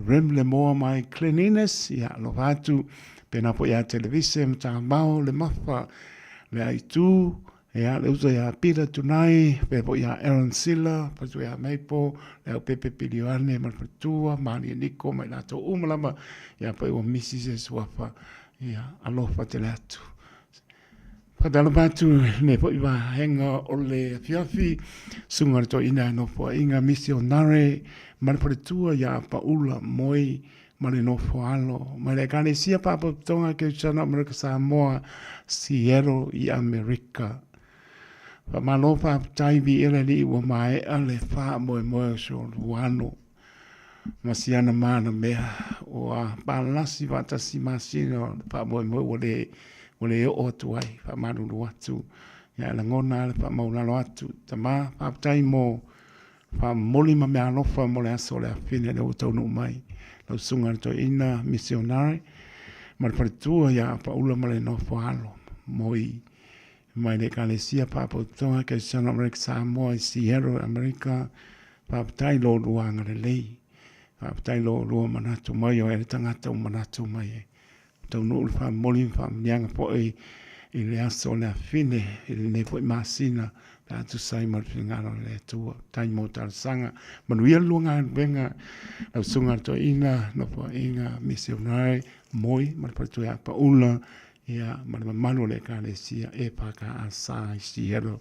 A: Rem Lemoa mai Cleanliness, ia, alofa atu, pēlā foi ia Televise, Matamao, Lemafa, Le Aitu, ia, le uso ia Peter Tunai, pēlā foi ia Aaron Silla, faletua ia Maple, le au Pepe Pilioane ma le faletua, Malie Niko ma i latou uma lava, ia, pe ua misi se suafa, Ia, alofa tele atu. Faatalofa atu lenei foi vaega o le afiafi, susuga i le toeaina e nofoaiga misionare ma le faletua ia Paula Moi ma le nofoalo mai le Ekalesia Faalapotopotoga Kerisiano Amerika Samoa, Seattle i Amerika. Faamalo faafetai viia le Alii ua maea le faamoemoe o si o alo. ma si ana manamea ua palasi faatasi masina o le faamoemoe ua le ua le oo atu ai faamalulu atu ia e lagona lava le faamaulalo atu tama faafetai mo faamomoli ma meaalofa mo le aso o le afine lea ua taunuu mai lau susuga i le toeaina missionary ma le faletua ia Paula ma le nofo alo moi mai le Ekalesia Faalapotopotoga Kerisiano Amerika Samoa i Seattle, Amerika. Faafetai i lo oulua agalelei. Faafetai i lo oulua manatu mai o e le tagata ua manatu mai e taunuu le faamomoli ma faamanuiaga foi i le aso o le afine i lenei foi masina pe a tusa ai ma le finagalo o le Atua. Faafetai mo talosaga. Manuia le lua galuega lau susuga i le toeaina, nofoaiga misionare Moi ma le faletua ia Paula ia, ma le mamalu o le Ekalesia EFKS i Seattle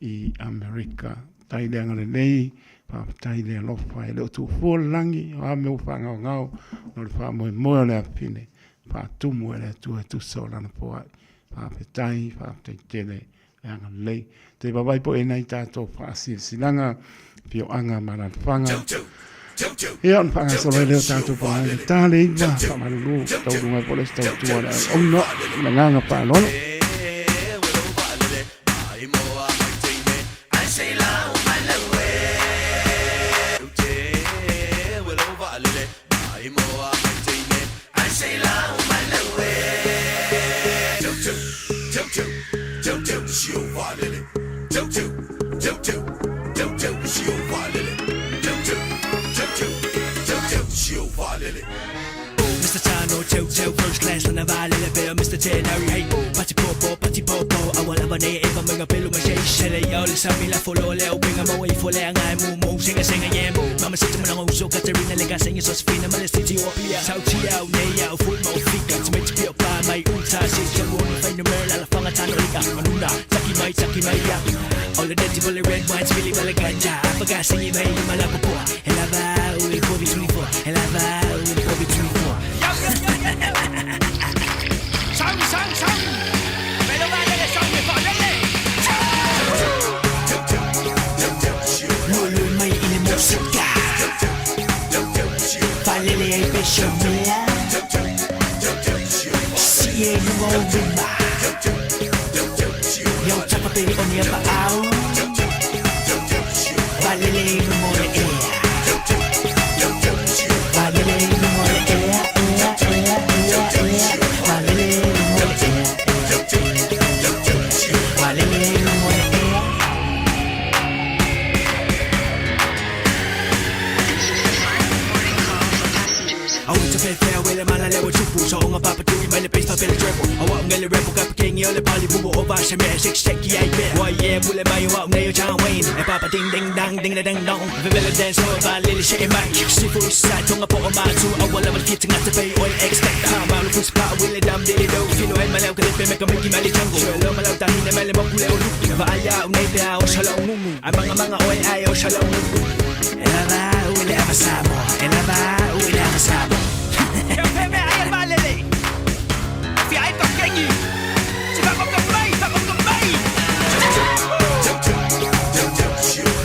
A: i Amerika. Faafetai i le agalelei, faafetai i le alofa, e le o tuufua le lagi, o a mea ua faagaogao, no le faamoemoe o le afine, faatumu e le Atua e tusa o lana foai. Faafetai, faafetai tele le agalelei. Te vaavaai po e nai tatou faasilasilaga, afioaga ma alaalafaga. Ia, ona faagasolo ai lea o tatou polokalame ta le iva, faamalulu, taualuga ai foi le isi tautua a le auauna ma le agaga faaaloalo.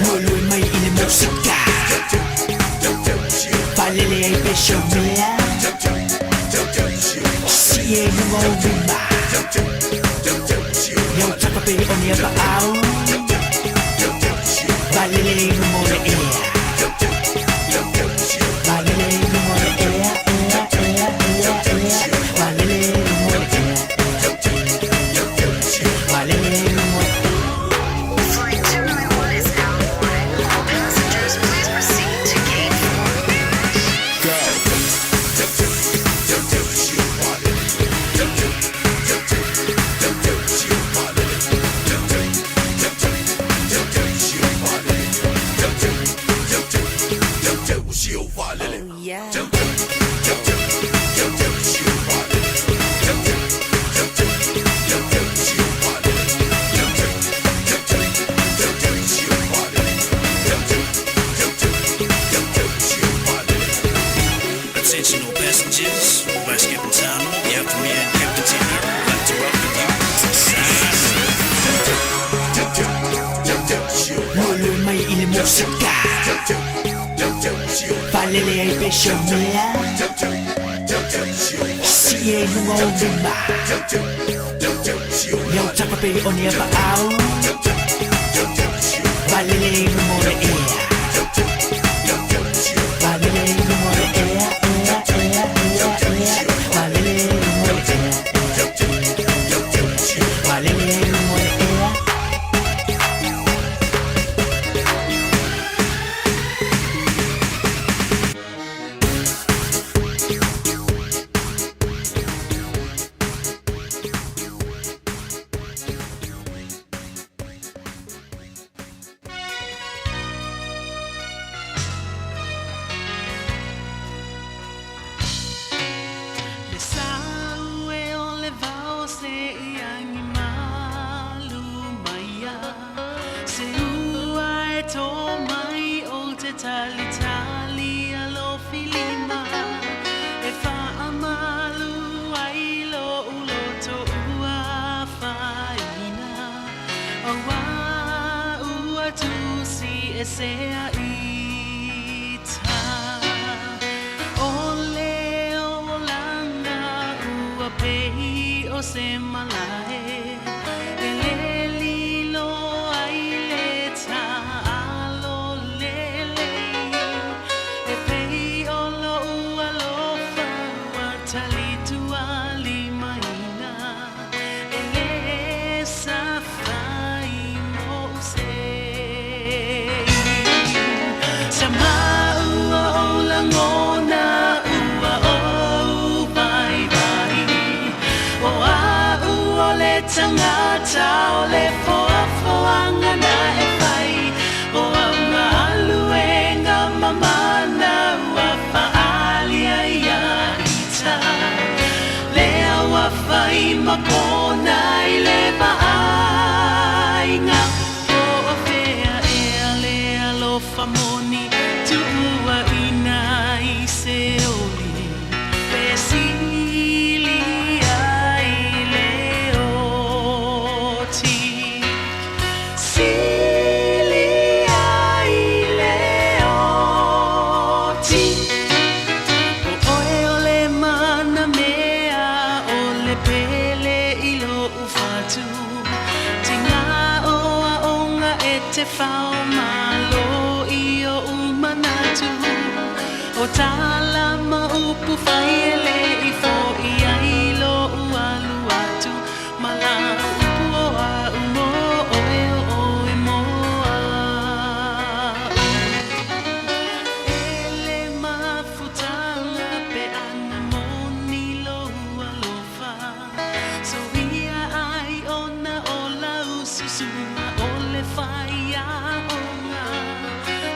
I: Luelue mai i le musika Falele ai pe mea Si e lunga o lima Iau tapa pe o ni apa au Valele i lunga o le ea Valele i lunga o le ea ea ea ea ea Valele i lunga o le ea Valele i lunga o le
J: Flight 291 is now boarding. All passengers, please proceed to gate 4.
D: Yeah.
K: Attention all passengers, Vice Captain Tano, on behalf of me and Captain Tanner, would like to welcome you to Samoa.
I: Luelue mai i le musika Falele ai pe mea Si e lunga o lima Iau tapa pe o ni apa au Valele i lunga o le ea Valele i lunga o le ea ea ea ea ea Valele i lunga o le ea Valele i lunga o le ea
G: Le sau e o le vao se i angi malu maia Se ua e tō mai o te tali tali a lo filima E wha malu ai lo ulo tō ua whaina O wā ua tusi e se a ita O le o langa ua pei o se malae E le lilo ai le ta'alo lele E pei o lo ua lofa ua talitua limaina E le safai mo sei Sa maua o langona ua o vai vai O a ua le tangata o le foafoaga na e fai O au galuega mamana ua faalia ia ita Lea ua fai ma pona i le vaaiga Po o fea ea le alofa moni Tuuaina i se oli Pe sili ai le oti Sili ai le oti O oe o le mana mea o le pele i lo ufatu Tinga o aonga e te whao malo i o umanatu O tala ma upu whai ele i fo i ai lo ualu atu Ma la upu o a umo oe o oe mo a Ele mafutanga pe ana moni lo alofa So ia ai ona o lau susuma o le whai a onga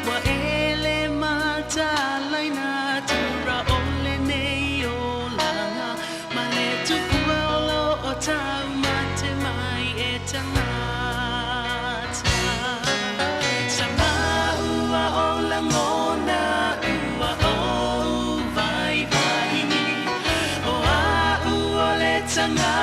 G: Wa ele matalaina tura o le nei o langa Ma le tupua o lo o tau mate mai e tangata Sa maua o langona ua o vai vai O a ua le tangata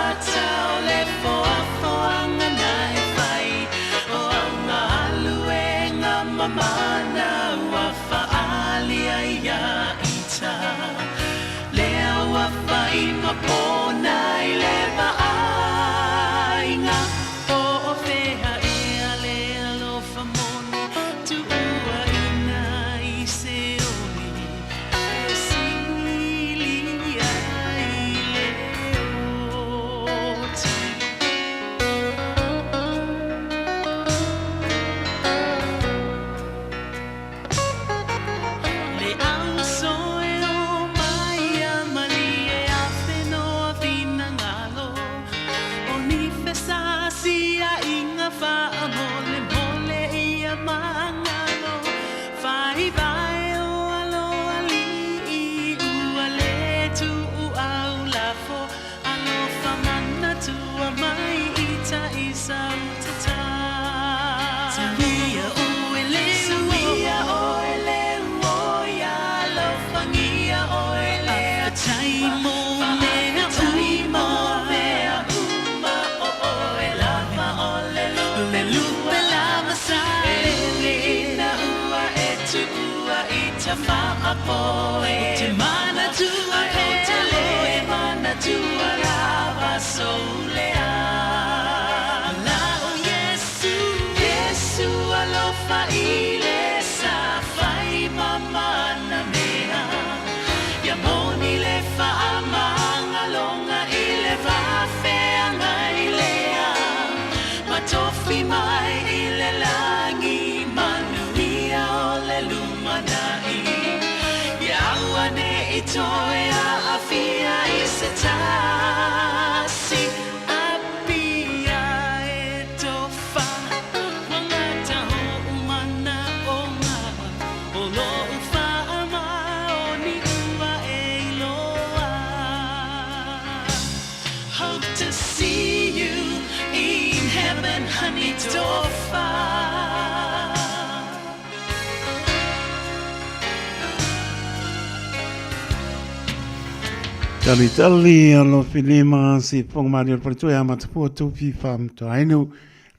A: Talitali alofi lima si fonga mali o le faletua ia matapua tufi whamtoainu.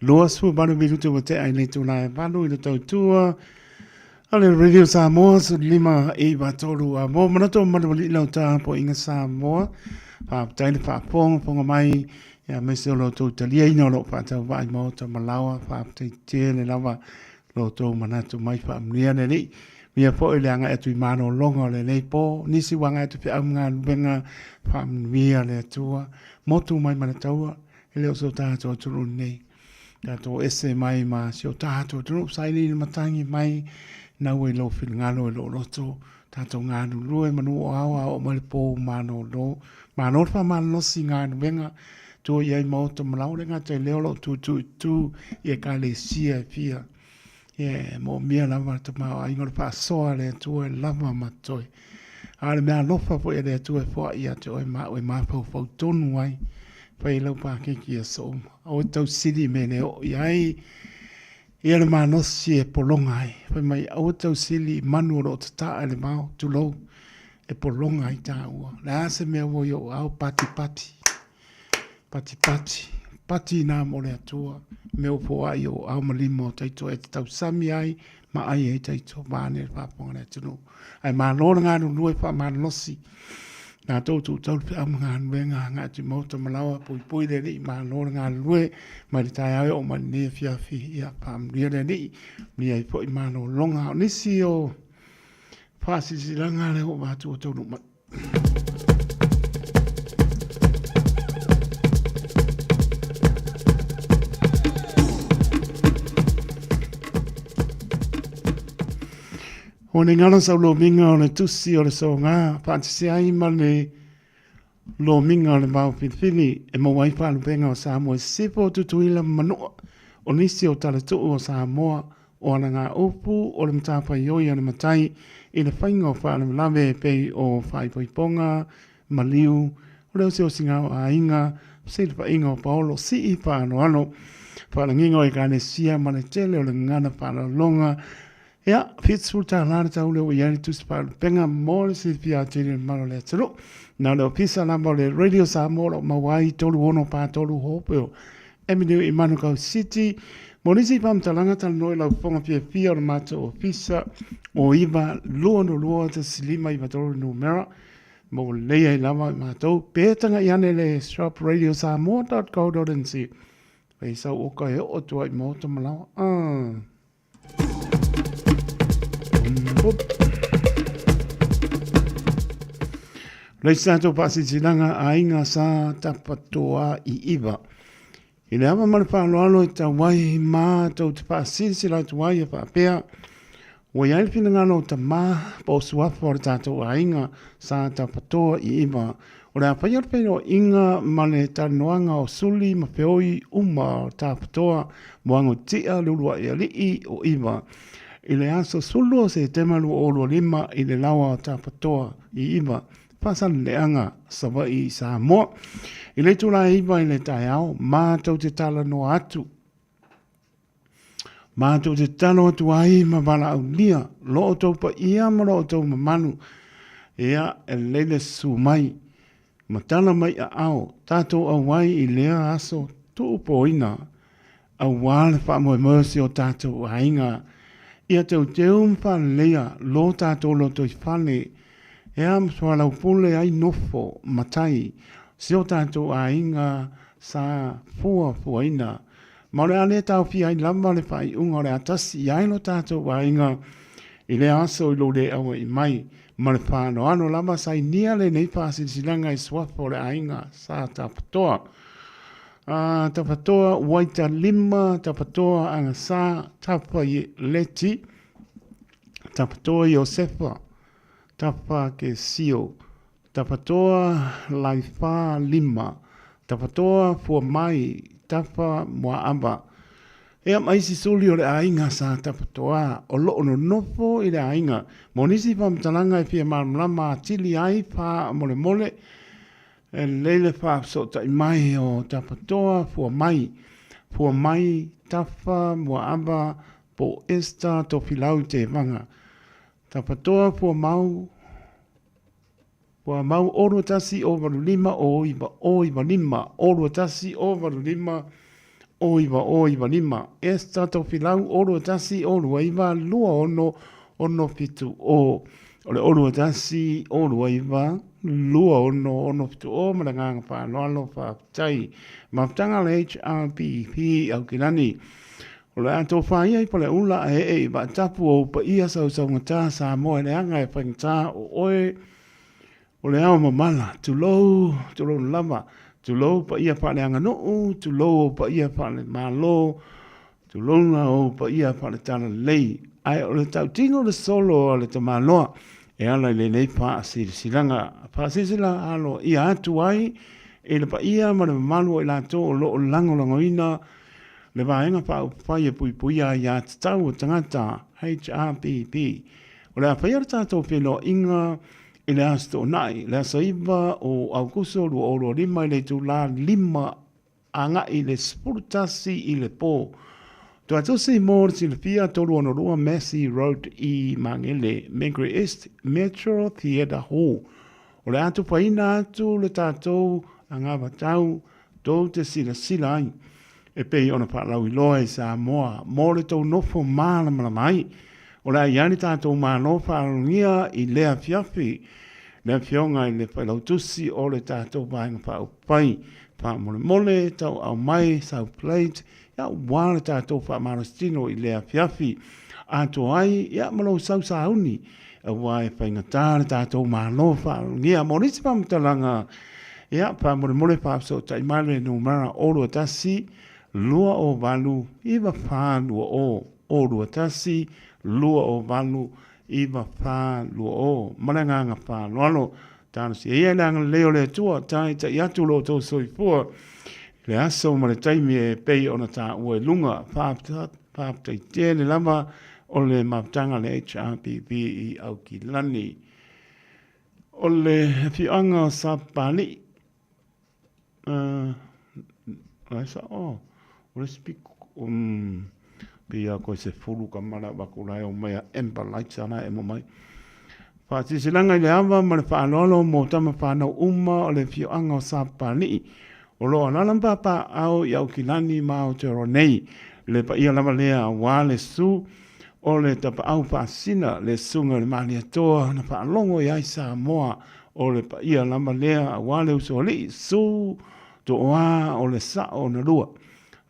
A: 28 minutu ua tea i le itula e 8 i le tautua a le Radio Samoa 15 i 3 a mo manatu o malualii lau tapuaiga Samoa. Faafetai le faafogafoga mai ia aemaise o lo outou taliaina o lo o faatauvaa i maota ma laoa. Faafetai tele lava lo outou manatu mai faamanuia le Alii. Manuia foi le agai atu i malologa o lenei po. Nisi ua agai atu i feau ma galuega, faamanuia le Atua. Motu mai ma le taua, e le o so tatou atunuu lenei. Tatou ese mai ma si o tatou atunuu, saili le matagi mai, nau i lou finagalo i lou loto, tatou galulue manu o ao a oo mai le po malolo. Malo le faamalolosi i galuega, tua i ai maota ma laoa, e le gata i lea o lo o tutuitu i ekalesia e fia. E moomia lava le tamaoaiga o le faasoa a le Atua e lava ma totoe. A o le mea alofa foi a le Atua e foai ia te oe ma au e mafaufau tonu ai, fai ai lau pakeki i aso uma. Aua e tausili i mea e le oo i ai ia le malosi e pologa ai. Fai mai, aua e tausili i manu o lo o tataa i le vao, tulou, e pologa ai taua. O le a se mea ua i ou ao, patipati. Patipati, pati inā mo le Atua, mea ua foai o ao ma lima o taito e te tausami ai ma ai ai taito vaeane le faafofoga a le atunuu. Ae malo le galulue faamalolosi tatou tuutau le feau ma galuega agai atu i maota ma laoa puipui le Alii malo le galulue mai le taeao e oo mai lenei afiafi ia faamanuia le Alii manuia ai foi malologa. O nisi o faasilasilaga lea ua avatu ua taunuu mai. O le ngala sau lomiga o le tusi o le soga faatasi ai ma le lomiga o le vao filifili e maua ai faalupega o Samoa i Sisifo, Tutuila ma Manua. O nisi o talatuu o Samoa O alagaupu o le matafaioi a le matai i le faiga o faalavelave e pei o faaipoipoga, maliu, o le osiosiga o aiga, fesilafaiga o paolo, sii faaaloalo, faalagiga o ekalesia ma le tele o le gagana faaaloaloga. Ia, $70 le tau lea ua i ai le tusi faalupega mo le silafia atili e le mamalu o le atunuu. Na o le ofisa lava o le Radio Samoa o lo o maua ai 3643 Hopewell Avenue i Manukau City. Mo nisi faamatalaga, talanoa i lau fofoga fiafia o le matou ofisa o 922 1593 numera mo lelei ai lava i matou pe tagai ane le shopradiosamoa.co.nz Fai sau oka e oo atu ai i maota ma laoa. Ah. Le isi tatou faasilasilaga aiga sa tapatoa i iva. I le ava ma le faaaloalo e tau ai matou te faasilasila atu ai e faapea, ua i ai le finagalo o tamā po o suafa o le tatou aiga sa tapatoa i iva. O le a faia le feiloaiga ma le talanoaga o suli ma feoi uma o Tapatoa, Moagotia, le uluai alii o Iva i le aso 12 o Setema 2025 i le laoa o Tapatoa i Iva. Faasaleleaga Savaii i Samoa. I le itula e 9 i le taeao, matou te talanoa atu Matou te tatalo atu ai ma valaaulia lo outou paia ma lo outou mamalu, ia, e lelei le susu mai ma tala mai aao tatou auai i lea aso tuupoina aua le faamoemoe o si o tatou aiga ia teuteu ma faaleleia lo tatou lotoifale ea ma soalaupule ai nofo matai si o tatou aiga sa fuafuaina Ma o le a le taofia ai lava le faaiuga o le a tasi i ai lo tatou aiga i lea aso i lou le aua'i mai. Ma le faaaloalo lava sainia lenei faasilasilaga i suafa o le aiga Sa Tafatoa. A, Tafatoa Uaita Lima, Tafatoa Agasa, Tafa Leti, Tafatoa Iosefa, Tafa Kesio, Tafatoa Laifa Lima, Tafatoa Fuamai, Tafa Muaava. Ea ma isi suli o le aiga sa Tafatoa o loo nonofo i le aiga. Mo nisi faamatalaga e fia malamalama atili ai faamolemole, e lelei le faafesootai mai o Tafatoa Fuamai, Fuamai, Tafa Muaava po o Esther Tofilau Tevaga. Tafatoa Fuamau. Ua mau 21 o 85 o 9 o 9 5 o 21 o 85 o 9 o 9 5 Esther Tofilau o 21 o 29 26 67 o O le 21 o 29 26 67 o ma le agaga faaaloalo faafetai. Mafutaga a le HRPP Aukilani. O le a tofaia i Paleula ae ee i Vaatapu o ou paia sausaugata Samoa e leaga e faigata o oe o le ao mamala. Tulou, tulou lava, tulou paia faaleaganuu, tulou ou paia faalemalo, tulouna ou paia faale-talalelei. Ae o le tautino le solo a le tamaloa e ala i lenei faasilasilaga. Faasilasila aloaia atu ai i le paia ma le mamalu o i latou o lo o lagolagoina Le Vaega Faaupufai e Puipuia Aia Tatau a Tagata, HRPP. O le a faia le tatou feiloaiga i le Aso Toonai, le aso 9 o Aokuso 2025 i le itula 5 agai i le 11 i le po. Tuatusi mo le silafia 362 Massey Road i Magele, Mangere East, Metro Theatre Hall. O le a tufaina atu le tatou anavatau tou te silasila ai, e pei ona faalauiloa i Samoa mo le tou nofo malamalama ai. O le a i ai le tatou Malo faaaloalogia i lea afiafi, le Afioga i le Failautusi o le tatou Vaega Faaupufai, faamolemole tauaau mai sau plate aua le tatou faamalositino i lea afiafi. Atoa ai ia ma lou sau sauni, aua e faigata le tatou Malo faaaloalogia. Mo nisi faamatalaga, ia, faamolemole faafesootai mai le numera 021 208 9420, 021 208 9420. Ma le agaga faaaloalo, talosia ia le agalelei o le Atua, taitai atu lo outou soifua i le aso ma le taimi e pei ona taua i luga. Faafetai tele lava o le mafutaga a le HRPP i Aukilani. O le afioaga o Sapapalii, uh, ai sa, oh, o le speak, um, pei a koe se fulu ka mala avatu la e omai a Amber Lights ala e emo mai. Faasilasilaga i le ava ma le faaaloalo mo tama fanau uma o le afioaga o Sapapalii, o lo o alaala ma papaaao i Aukilani ma Aotearoa nei. Le paia lava lea aua le susu o le tapaau faasina, le susuga i le Malietoa na faalogo i ai Samoa, o le paia lava lea aua le usoalii, susu Tooa o le sao na lua,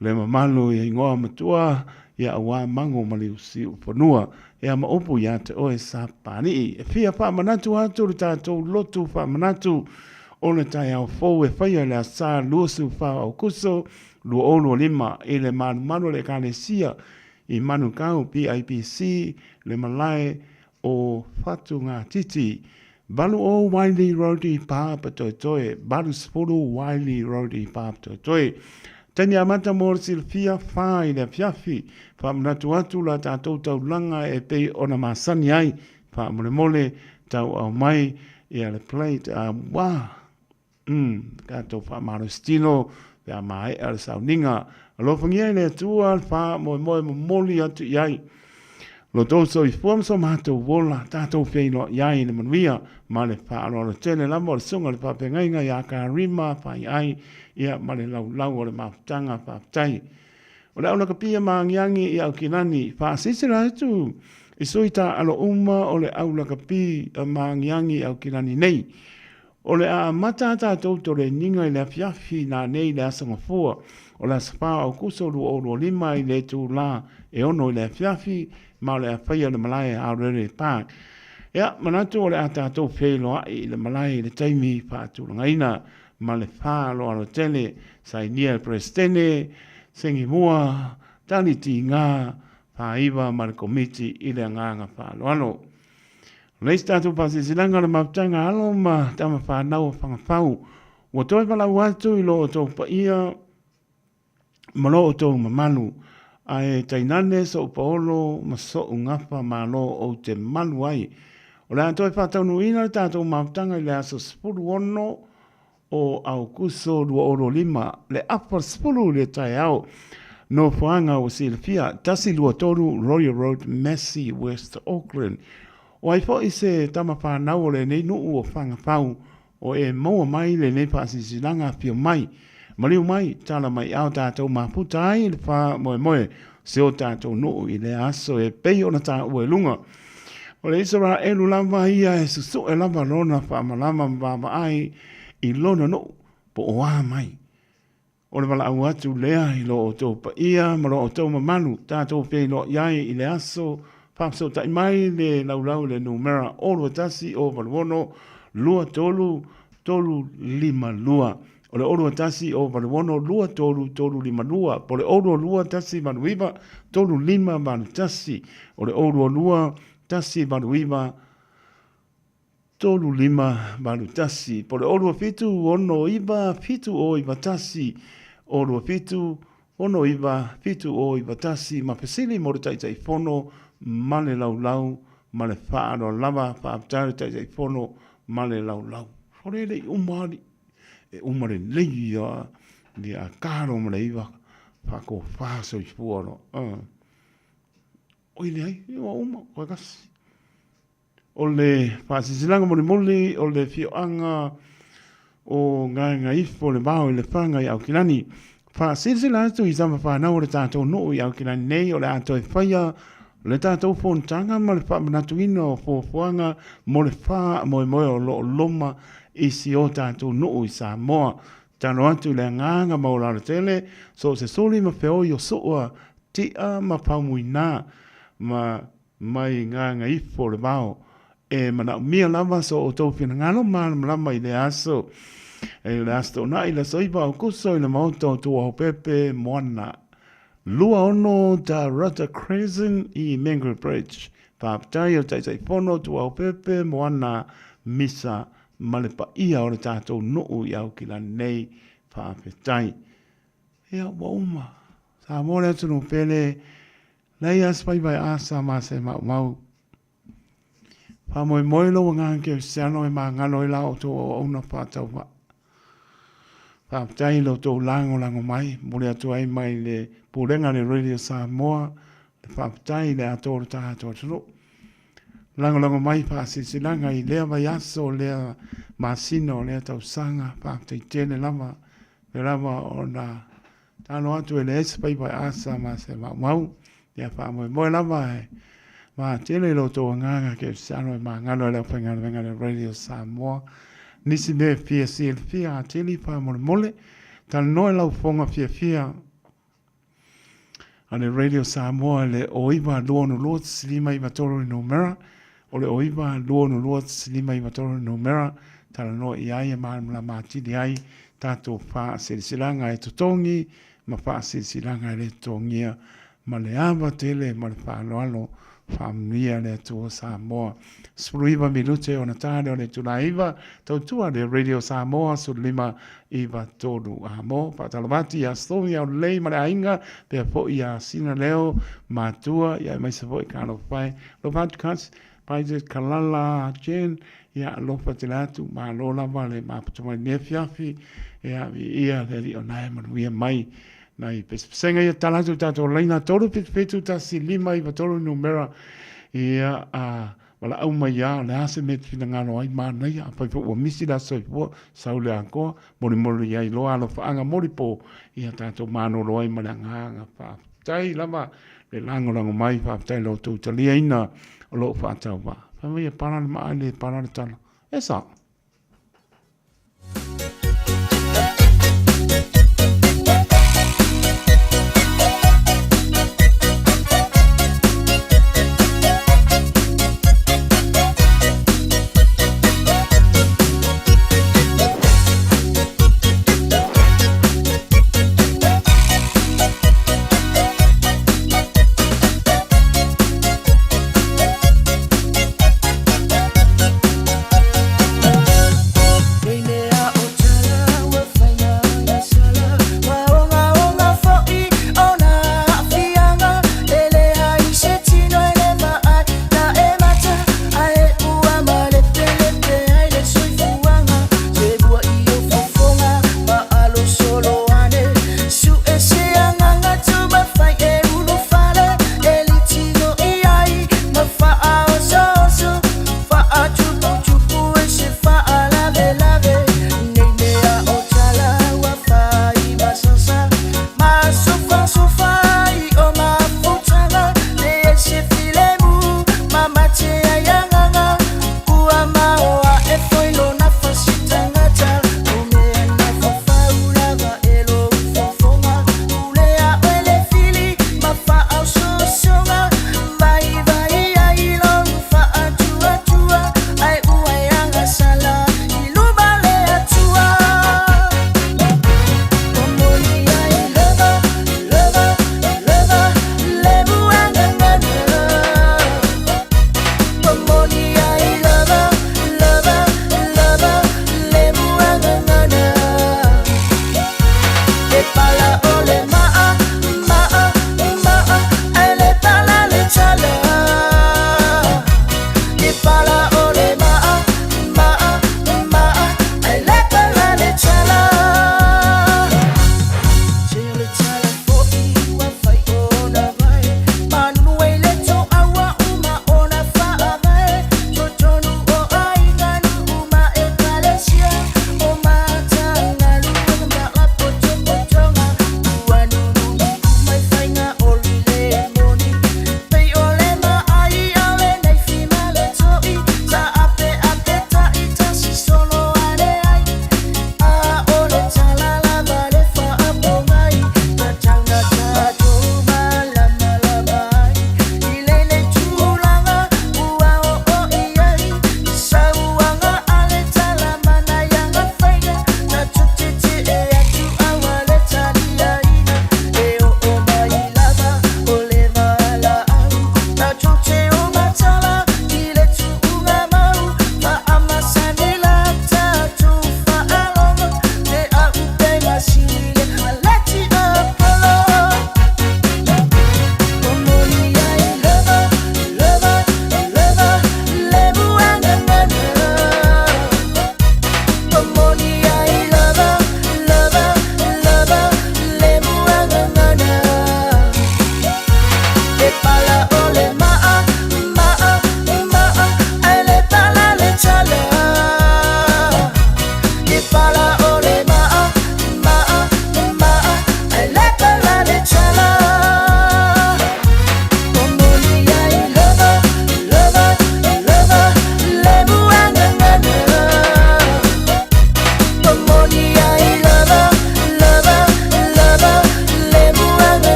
A: le mamalu i igoa matua ia aua mago ma le siufanua ea ma upu ia te oe Sapapalii. E fia faamanatu atu le tatou lotu faamanatu o le taeao fou e faia i le Asa 24 o Aokuso 2025 i le malumalu o le Ekalesia i Manukau PIPC le malae o Whatungatiti. 80 Wiley Road i Papatoetoe, 80 Wiley Road i Papatoetoe. Taimi amata mo le silafia, 4 i le afiafi. Faamanatu atu la tatou taulaga e pei ona masani ai. Faamolemole, tauau mai. ia le plate a wā mm, tatou faamalositino pe a maea le sauniga. Alofagia e le Atua le faamoemoe momoli atu i ai lo tou soifua ma so matou ola, tatou feiloai ai i le manuia ma le faaaloalo tele lava o le Susuga i le Faafeagaiga ia Karima Faiai ia ma le laulau o le mafutaga. Faafetai. O le aulakapia ma agiagi i Aukilani, faasilasila atu i sui taaalo uma o le aulakapi ma agiagi i Aukilani nei. O le a amata a tatou toleniga i le afiafi nanei i le Aso Gafua o le aso 4 o Aokuso 2025 i le itula e 6 i le afiafi ma o le a faia i le malae Aorere Park. Ia, manatu o le a tatou feiloai i le malae i le taimi faatulagaina ma le faaaloalo tele. Sainia e le Peresetene, Sengimua, Tali Tiga, Faiva ma le Komiti i le agaga faaaloalo. O le isi tatou faasilasilaga o le mafutaga a alo ma tama fanau o Fagafau ua toe valaau atu i lo outou paia ma lo outou mamalu, ae tainane sou paolo ma sou gafa malo ou te malu ai. O le a toe faataunuuina le tatou mafutaga i le aso 16 o Aokuso 2025, le afa 10 i le taeao. Nofoaga ua silafia, 123 Royal Road, Massey, West Auckland. O ai foi se tama fanau o lenei nuu o Fagafau o e maua mai lenei faasilasilaga afio mai, maliu mai, tala mai ao tatou mafuta ai le faamoemoe se o tatou nuu i lea aso e pei ona taua i luga. O le Isaraelu lava ia e susue lava lona faamalama ma vaavaai i lona nuu po o a mai. O le valaau atu lea i lo outou paia ma lo outou mamalu, tatou feiloai ai i le aso faafesootai mai le laulau i le numera 021 086 23 352. O le 021 086 23 352 po o le 022 189 3581. O le 022 189 3581 po o le 027 69 7091 027 69 7091 ma fesili mo le Taitaifono ma le laulau ma le faaaloalo lava. Faafetai le Taitaifono ma le laulau. Sole e le i uma alii. E uma lelei ia le a kalo ma le iva faakofa soifua loa. Oi leai, ua uma, koe kasi. O le faasilasilaga molimoli o le afioaga o Gagaifo le Vao i Lefaga i Aukilani. Faasilasila atu i tama fanau o le tatou nuu i Aukilani nei o le a toe faia le tatou fonotaga ma le faamanatuina o fuafuaga mo le faamoemoe o lo o loma i si o tatou nuu i Samoa. Tatalo atu i le agaga maualalo tele, so o se suli ma feoi o sua, tia ma faumuina ma mai Gagaifo le Vao. E manaomia lava so outou finagalo malamalama i lea aso. I le Aso Toonai, le aso 9 o Aokuso i le Maota o Tuahopepe, Moana. 26 Darata Crescent i Mangere Bridge. Faafetai i le Taitaifono o Tuahopepe, Moana Misa ma le paia o le tatou nuu i Aukilani nei. Faafetai. Ia, ua uma. Samoa le atunuu pele. Leai a se faiva e asa ma se maumau. Faamoemoe lou agaga kerisiano e magalo ai la outou auauna faatauvaa. Faafetai i lo outou lagolago mai, momoli atu ai mai le Pulega a le Radio Samoa le faafetai i le atoa o le tatou atunuu. Lagolago mai faasilasilaga i lea vaiaso, lea masina, o lea tausaga, faafetai tele lava, pei lava ona Talo atu e leai se faiva e asa ma se maumau. Ia faamoemoe lava e vaatele i lo outou agaga kerisiano e magalo ai le aufaigaluega a le Radio Samoa. Nisi mea e fia silafia atili faamolemole, talanoa i lau fofoga fiafia a le Radio Samoa i le 0962 593 le numera, o le 0962 593 le numera, talanoa i ai e malamalama atili ai tatou faasilasilaga e totogi ma faasilasilaga e le totogia ma le ava tele ma le faaaloalo. Faamanuia le Atua Samoa. 19 minute ona ta lea o le itula e 9, tautua le Radio Samoa 15 9 3 a mo. Faatalofa atu ia Stormy Aulelei ma le aiga, pea foi ia Sina Leo, Matua, ia aemaise foi Kalofae. Alofa atu Kats. Paget Kalala Jen, ia alofa tele atu, malo lava le maputa mai lenei afiafi, ia viia le Alii o na e manuia mai. Nai pesepesega ia tala atu i tatou laina 377 1593 numera ia a valaau mai a o le a se mea e te finagalo ai manaia afai foi ua misi le aso soifua sau le atoa molimoli ai loa alofaaga molipo ia tatou manolo ai ma le agaga faafetai lava le lagolago mai faafetai lo outou taliaina o loo faatauvaa fai mai e pala le maa e le pala le tala e sao.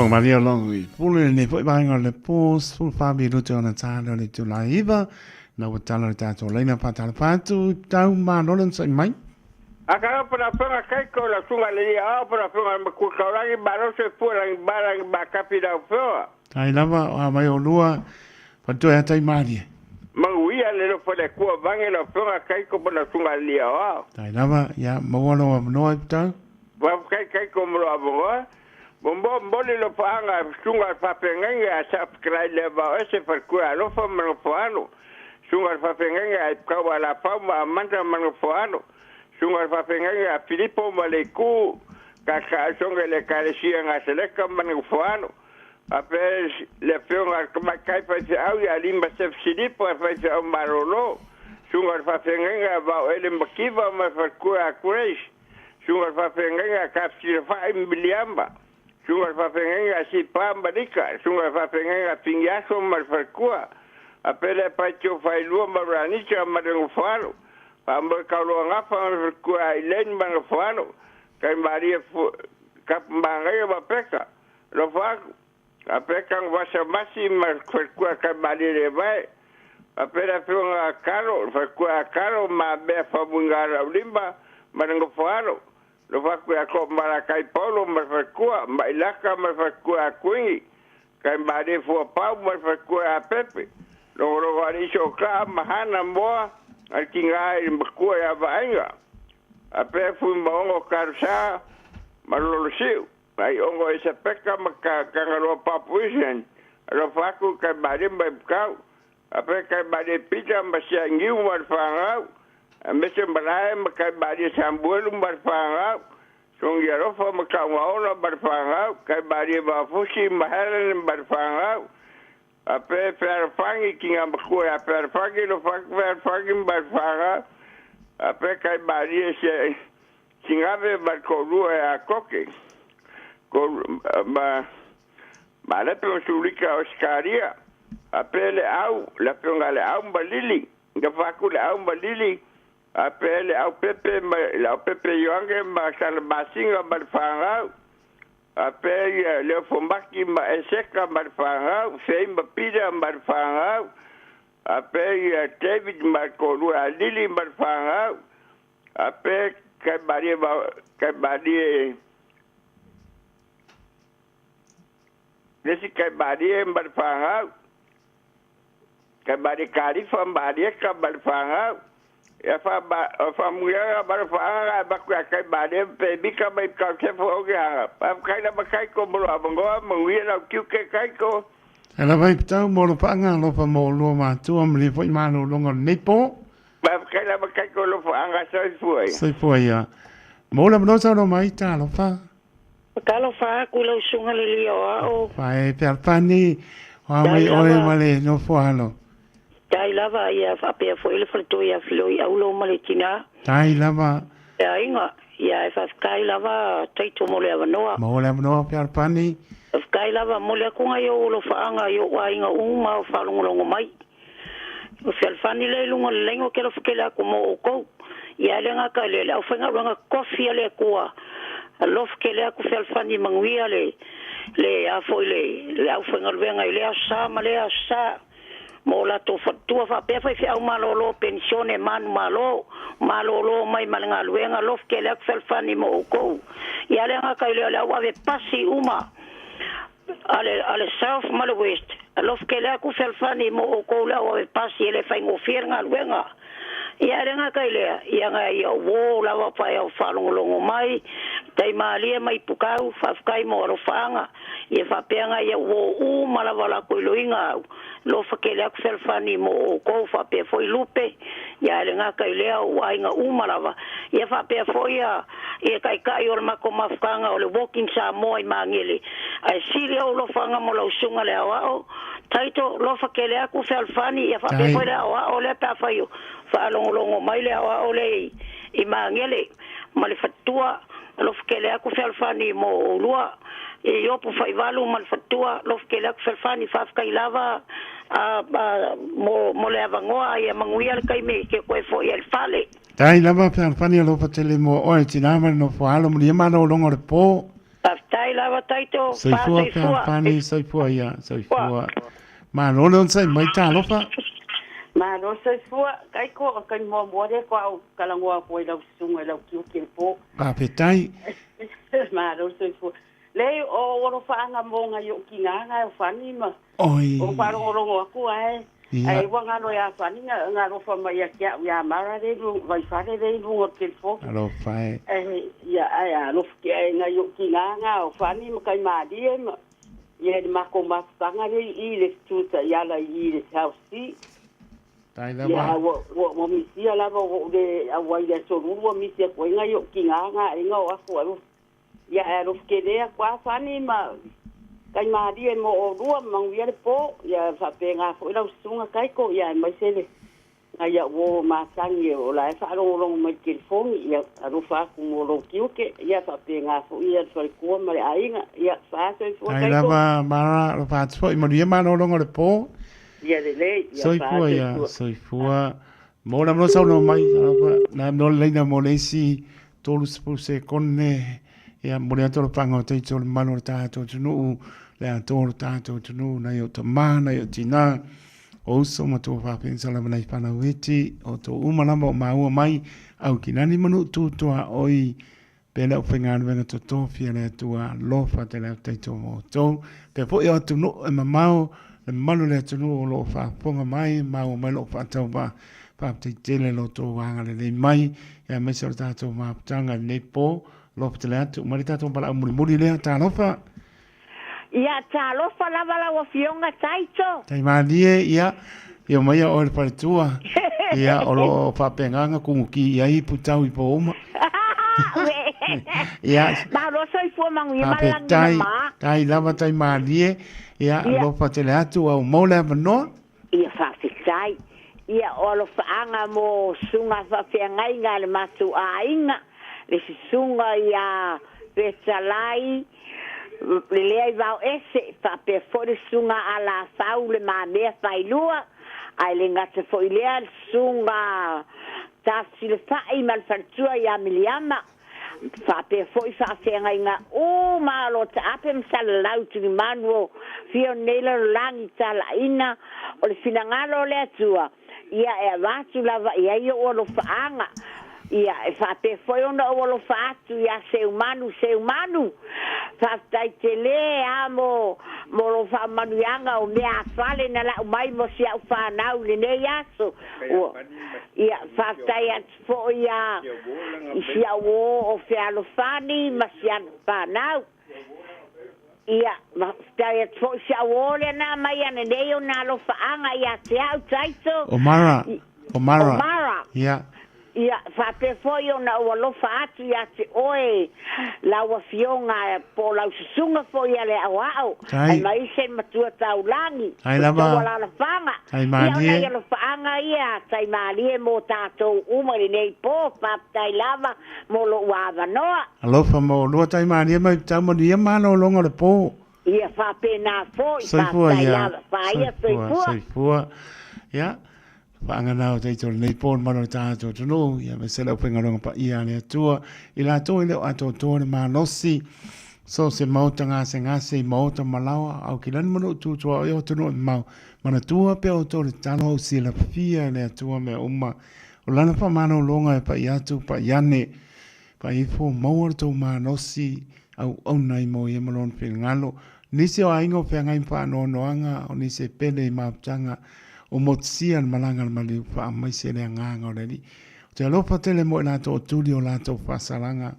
A: Maria Long i pule lenei foi vaega o le po, 14 minute ona tāna o le itula 9, na ua tala le tātou laina whātala whātu, tau mālolo na sai mai.
L: Akara pa na whanga kaiko la sunga le ia ao pa na whanga makua kaurangi ma roso e pua rangi ba rangi ba kapi rau wheoa.
A: Tai lava o a mai o lua pa toe a tai malie.
L: Manuia le lofa le kua vange la whanga kaiko pa na sunga le ia ao.
A: Tai lava, ia, maua lou avanoa i Putau.
L: Whawhetai kaiko mo lo avanoa. Mo mo moli lo whaanga sunga whawhengainga a sa whakarai le vao ese whakua alofa ma no whaano. Sunga whawhengainga a ipkawa la pau ma amanda ma no whaano. Sunga whawhengainga a Filipo ma le ku ka ka songa le kalesia ngā seleka ma no whaano. A pe le whionga kamaikai whai te au ia lima sef silipo a whai te au marolo. Sunga whawhengainga a vao ele makiva ma whakua a Grace. Sunga whawhengainga a Kapsira whai Miliamba. Sunga whawhengainga a Sipa Marika. Sunga whawhengainga a Pingiaso ma whakua. A pele pai tio whailua ma ranisa ma rengo whalo. A mo kauloa ngafa ma whakua a Elaine ma rengo whalo. Kai Maria kapu mangaia ma peka. Lofa aku. A peka ang wasa masi ma whakua kai Maria le vai. A pele whionga a Karo, whakua a Karo ma mea whamunga raulimba ma rengo whalo. Lofa aku a ko marakai paulo ma whakua, ma ilaka ma whakua a kuingi. Kai Maria fua pau ma whakua a Pepe. Rongo rongo ari iso ka mahana moa a ki ngā i makua i a vaenga. A pē fui maongo karusa ma lolo siu. Ai ongo e sa peka ma ka kangaroa papuisen. Alofa aku kai Maria mai pukau. A pē kai Maria pita ma sia ngiu ma le whangau. A mese marae ma kai Maria sambuelu ma le whangau. Songi alofa ma kaungaola ma le whangau. Kai Maria mafusi ma Helen ma le whangau. A pē whearafangi ki ngā makua a whearafangi lo whearafangi ma le whangau. A pē kai Maria se singave ma le korua e a koke. Ko ma ma lepe ma sulika o skaria. A pē le au, la pionga le au ma lili. Nga whaku le au ma lili. A pē le au pepe ma le au pepe ioange ma sala masinga ma le whangau. A pē ia leo fomaki ma eseka ma le whangau. Fei ma pida ma le whangau. A pē ia David ma le korua a lili ma le whangau. A pē kai Maria ma kai Maria Lesi kai Maria ma le whangau. Kai Maria Karifa Maria ka ma le whangau. Ia wha ma wha muianga ma le whaanga maku a kai Maria pe mika mai kau sefo o ke hanga. Pa kai la makai ko molo amangoa manguia lau kiu ke kai ko.
A: E lava i pitau mo lo paanga alofa mo lua matua ma le foi malologa o lenei po.
L: Pa kai la makai ko lo whaanga soifua ia.
A: Soifua ia. Mo le manoa saunoa mai talofa.
M: Talofa aku i lau susuga le lia o ao.
A: Fae fealofani o a mai
M: Tai
A: oe
M: lava.
A: ma le nofo alo.
M: Tai lava ia faapea foi le faletua ia Filoi Aulo ma le tina.
A: Tai lava.
M: Le aiga, ia e faafetai lava Taito mo le avanoa.
A: Mo le avanoa fealofani.
M: Faafetai lava mo le akuga i ou alofaaga i ou aiga uma o faalogologo mai. O fealofani lea i luga o le laina ou te alofa tele atu mo outou. Ia le gata i lea, le aufaigaluega tofi a le Atua, alofa tele atu fealofani manuia le, le a foi le, le aufaigaluega i lea aso sa ma lea aso sa mo latou faletua faapea faifeau malolo penisione manumalo, malolo mai ma le galuega, alofa tele atu fealofani mo outou. Ia le gata i lea, o le auave pasi uma a le, a le South ma le West. Alofa tele atu fealofani mo outou le auave pasi e le faigofie le galuega. Ia le gata i lea, ia nga ia uō lava pae au faalogologo mai, tai malie mai pukau, faafetai mo alofaaga, ia faapea nga ia uō uma lava lako iloiga au, lofa tele atu fealofani mo oukou faapea foi lupe, ia le gata i lea o aiga uma lava, ia faapea foi ia ia taitai o le matou mafutaga o le Walking Samoa i Magele, ae sili ou alofaga mo lau susuga le aoao, Taito, lofa tele atu fealofani, ia faapea foi le aoao lea pe afai o faalogologo mai le aoao lea i, i Magele ma le faletua, alofa tele atu fealofani mo oulua. I Iopu Faivalu ma le faletua, alofa tele atu fealofani, faafetai lava a, a, mo, mo le avanoa, ia manuia le taimi e te toe foi ai i le fale.
A: Tai lava fealofani alofa tele mo oe tina ma le nofo alo manuia malologa o le po.
M: Faafetai lava Taito,
A: Soifua
M: faasoifua.
A: fealofani, soifua ia, soifua. Malo le onosai mai talofa.
N: Malo. Malo soifua, Kaiko, o taimi muamua lea faatoa ou talanoa atu ai i lau susuga i lau tiute i le po.
A: Faafetai.
N: Malo soifua. Leai, o alofaaga mo nai ou tina na o Fani ma
A: Oi.
N: o faalogologo atu ae
A: Ia.
N: ae ua galo ia Fani na na alofa mai ia te au ia Mara lea i luga Vaifale lea i luga o le telefoni.
A: Alofa e.
N: Ae ia ae alofa ae nai ou tina na o Fani ma Taimalie ma ia i le matou mafutaga lea i i le Fetu Taiala i i le South Sea.
A: Tai
N: Ia
A: lava.
N: ua ua ua misia lava ua ou le auai i le aso Lulu ua misi atu ai nai ou tina na aiga o afu alofa. Ia ae alofa tele atu lava Fani ma Taimalie mo oulua ma manuia le po. Ia faapena foi lau susuga Taito ia aemaise le nai au uo masani o la e faalogologo mai i le telefoni. Ia alofa atu mo lou tiute. Ia faapena foi ia le faletua ma le aiga. Ia fa soifua
A: Tai
N: Taito.
A: lava Mara, alofa atu foi, manuia malologa o le po.
N: Ia lelei, ia fa
A: Soifua ia,
N: soifua.
A: soifua. Mo le avanoa saunoa mai, alofa, na avanoa le laina mo le isi 30 sekone. Ia, momoli atu alofaga o teiti o le mamalu o le tatou atunuu, le atoa o le tatou atunuu, nai o tama, nai o tina, o uso ma tua faafensa lava nai fanau iti, o tou uma lava o maua mai, au kinani ma nuu tutoa oi, Pea le aufaigaluega totofi a le Atua, alofa tele atu taito ma outou. Pea foi o atunuu e mamao, le mamalu o le atunuu o lo o faafofoga mai, maua mai lou faatauvaa. Faafetai tele lo outou agalelei mai, aemaise o le tatou mafutaga i lenei po. Alofa tele atu, mai le tatou valaau mulimuli lea, talofa.
O: Ia, talofa lava lau Afioga Taito.
A: Tai malie, ia, ia maia oe le faletua. Ia, o lo o faapena kuguki i ai putau i po uma. Ia.
O: Malo soifua manuia ma le lagi
A: Faafetai,
O: mama.
A: tai lava tai malie. Ia, alofa tele atu au mo le avanoa.
O: Ia faafetai. Ia o alofaaga mo susuga faafeagaiga a le matou aiga, le susuga ia Fetalai Lelea i Vaoese, faapea foi le susuga Alafau Le Mamea Failua, ae le gata foi i lea le susuga Tafilefai ma le faletua ia Miliama. Faapea foi faafeagaiga uma o lo taape ma salalau tulimanu o fia o nei lalolagi talaaina o le finagalo o le Atua, ia e avatu lava i ai ou alofaaga. Ia e faapea foi ona ou alofa atu ia Seumanu, Seumanu, faafetai tele a mo mo lou faamanuiaga o mea a fale na lau mai mo si au fanau i lenei aso. Ua, ia, faafetai atu foi ia i si au uo o Fealofani ma si ana fanau. Ia, faafetai atu foi i si au uo lea na aumai ananei ona alofaaga ia te au, Taito.
A: O Mara, o Mara.
O: O Mara.
A: Ia.
O: Ia, faapea foi ona ou alofa atu ia te oe, lau Afioga, po o lau susuga foi ia le aoao,
A: Tai.
O: aemaise le Matua Taulagi,
A: Tai
O: o
A: lava.
O: tou alaalafaga.
A: Tai
O: Ia, o
A: malie.
O: nai alofaaga ia, tai malie mo tatou uma i lenei po, faafetai lava mo lou avanoa.
A: Alofa ma oulua tai malie mai tau manuia malologa o le po.
O: Ia faapena foi,
A: Soifua
O: faafetai
A: ia.
O: lava, faia
A: Soifua,
O: soifua.
A: soifua. Ia, Faagana o taito lenei po le mamalu o le tatou atunuu, ia aemaise le aufaigaluega paia a le Atua, i latou e le o atoatoa le malosi, so o se maota gasegase i maota ma laoa, au ki lani ma nuu tu tuaoi o atunuu e mamao, manatua pea outou le tatalo au silafia e le Atua mea uma, o lana faamalologa e pai atu pai ane, pai ifo maua lo tou malosi auauna ai mo ia ma lona finagalo. Nisi o aiga o feagai ma faanoanoaga, o nisi e pele i mafutaga o motusia le malaga a le maliu faamaise le agaga o le Alii. Ou te alofa tele mo i latou o tuli o latou faasalaga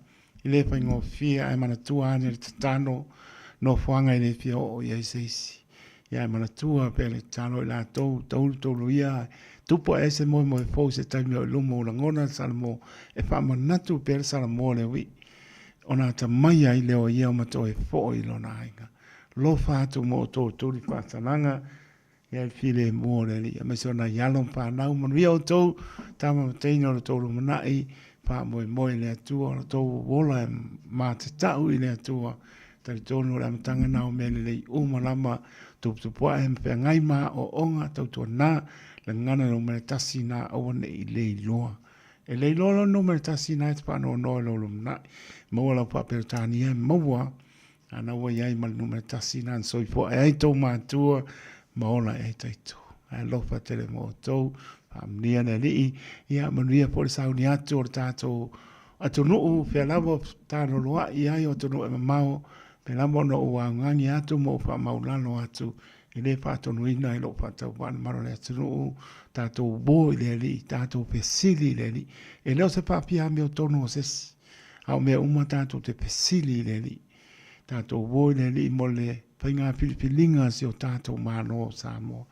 A: i le faigofie ae manatua ane le tatalo nofoaga e le fia oo i ai se isi. Ia ae manatua pea le tatalo i latou taulu taulu ia tupu ae ai se moemoe fou se taimi o i luma ua lagona le Salamo e faamanatu pea le Salamo le uii ona atamai ai lea o ia ma toe foi i lona aiga. Lofa atu mo outou tuli faasalaga ia le filemu o le Alii aemaise o nai alo ma fanau. Manuia outou tama ma teine o lo outou lumanai, faamoemoe i le Atua, o lo outou ola e matatau i le Atua. Talitonu o le amataga na o mea lelei uma lava, tuputupuae ma feagai ma aoaoga, tautuana le gagana numera tasi na aua ne i le iloa. E le iloa lou numera tasi na e te faanoanoa i lou lumanai. Maua lau faa-Peretania e maua ana ua i ai ma le numera tasi na na soifua ae ai tou matua ma ola ae ai taito. Ae alofa tele mo outou. Faamanuia le Alii. Ia, manuia foi le sauni atu o le tatou atunuu, fea lava tānoloa'i ai o atunuu e mamao, pei lava ona ou augani atu ma ou faamaulalo atu, e le faatonuina i lou faatauvaa le mamalu o le atunuu, tatou uo i le Alii, tatou fesili i le Alii. E le o se faafiamiotonu o se isi, a o mea uma tatou te fesili i le Alii. Tatou uo i le Alii mo le faiga filifiliga a si o tatou Malo o Samoa.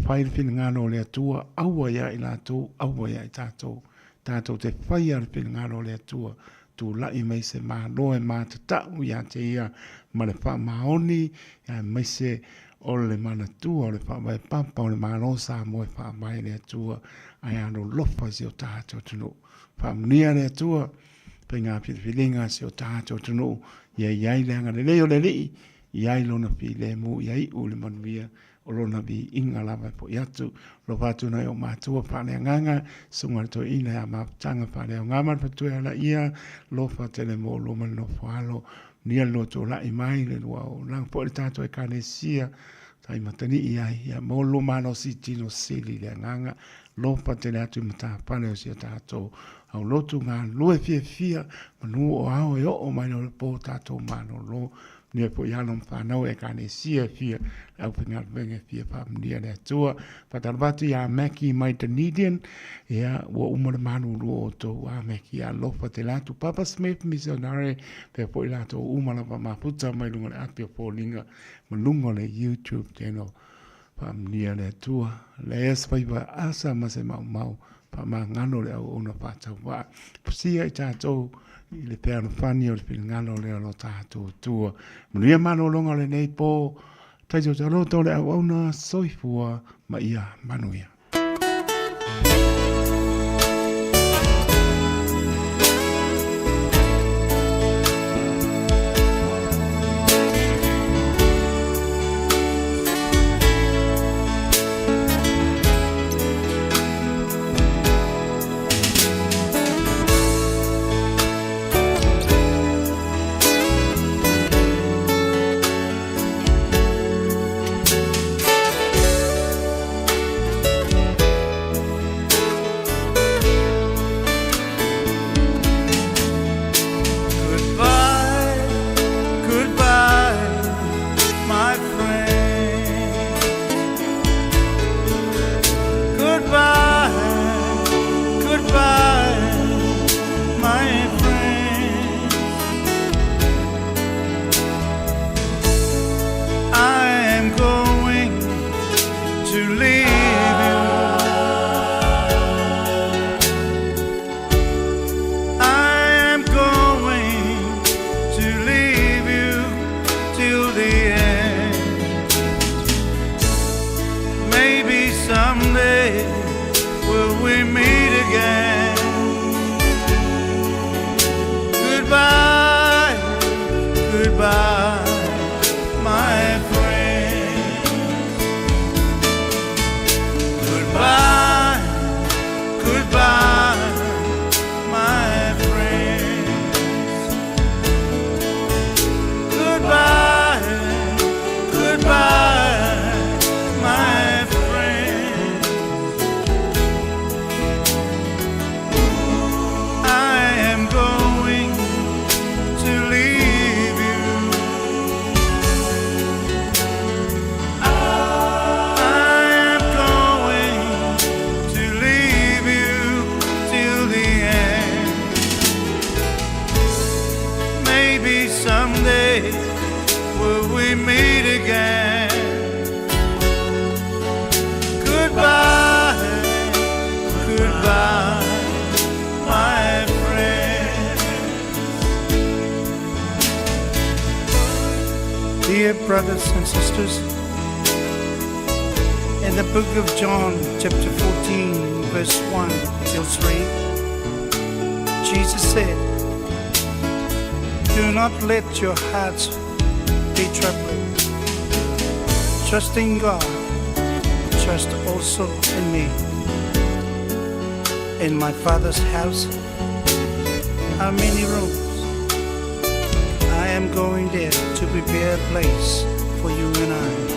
A: Fai le finagalo o le Atua, aua ia i latou, aua ia i tatou. Tatou te faia le finagalo o le Atua, tulai mai se Malo e matatau ia te Ia ma le faamaoni, aemaise o le manatua o le faavae papa o le Malo o Samoa e faavae i le Atua, ae alolofa i si o tatou atunuu. Faamanuia le Atua faiga filifiliga a si o tatou atunuu, ia i ai le agalelei o le Alii, ia i ai lona filemu, ia iu i le manuia o lona viiga lava e foi atu. Alofa atu nai ou matua faaleagaga, susuga i le toeaina ia Mafutaga Faaleaoga ma le faletua ia Laia, alofa tele mo oulua ma le nofo alo, manuia le lua tulai mai le lua auaunaga foi i le tatou Ekalesia, tai matani'i ai, ia maua le lua malosi tino sili i le agaga, alofa tele atu i matafale o si o tatou aulotu galulue fiafia, manu o ao e oo mai loa le po tatou malolo. Manuia foi alo ma fanau e Ekalesia e fia, le aufaigaluega e fia faamanuia le Atua. Faatalofa atu ia Mackie mai Dunedin, ia ua uma le malulu o outou a Mackie, alofa tele atu. Papa Smith Missionary, faapea foi latou uma lava mafuta mai luga o le api o foliga ma luga o le YouTube channel. Faamanuia le Atua. Leai se faiva asa ma se maumau, faamagalo le auauna faatauvaa. Fusia i tatou i le fealofani o le finagalo lea o lo tatou Atua. Manuia malologa o lenei po, taito taloto le auauna, soifua ma ia manuia.
P: Goodbye, goodbye, my friend. Goodbye, goodbye, my friend. I am going to leave you. I am going to leave you till the end. Maybe someday will we meet again. Goodbye, goodbye, my friend. Goodbye, goodbye, my friend. Goodbye, goodbye, my friend. I am going to leave you. I am going to leave you till the end. Maybe someday will we meet again. Goodbye, goodbye, my friend. Dear brothers and sisters, in the book of John, chapter 14, verse 1 till 3, Jesus said, Do not let your hearts be troubled. Trust in God, trust also in me. In my Father's house are many rooms. I am going there to prepare a place for you and I.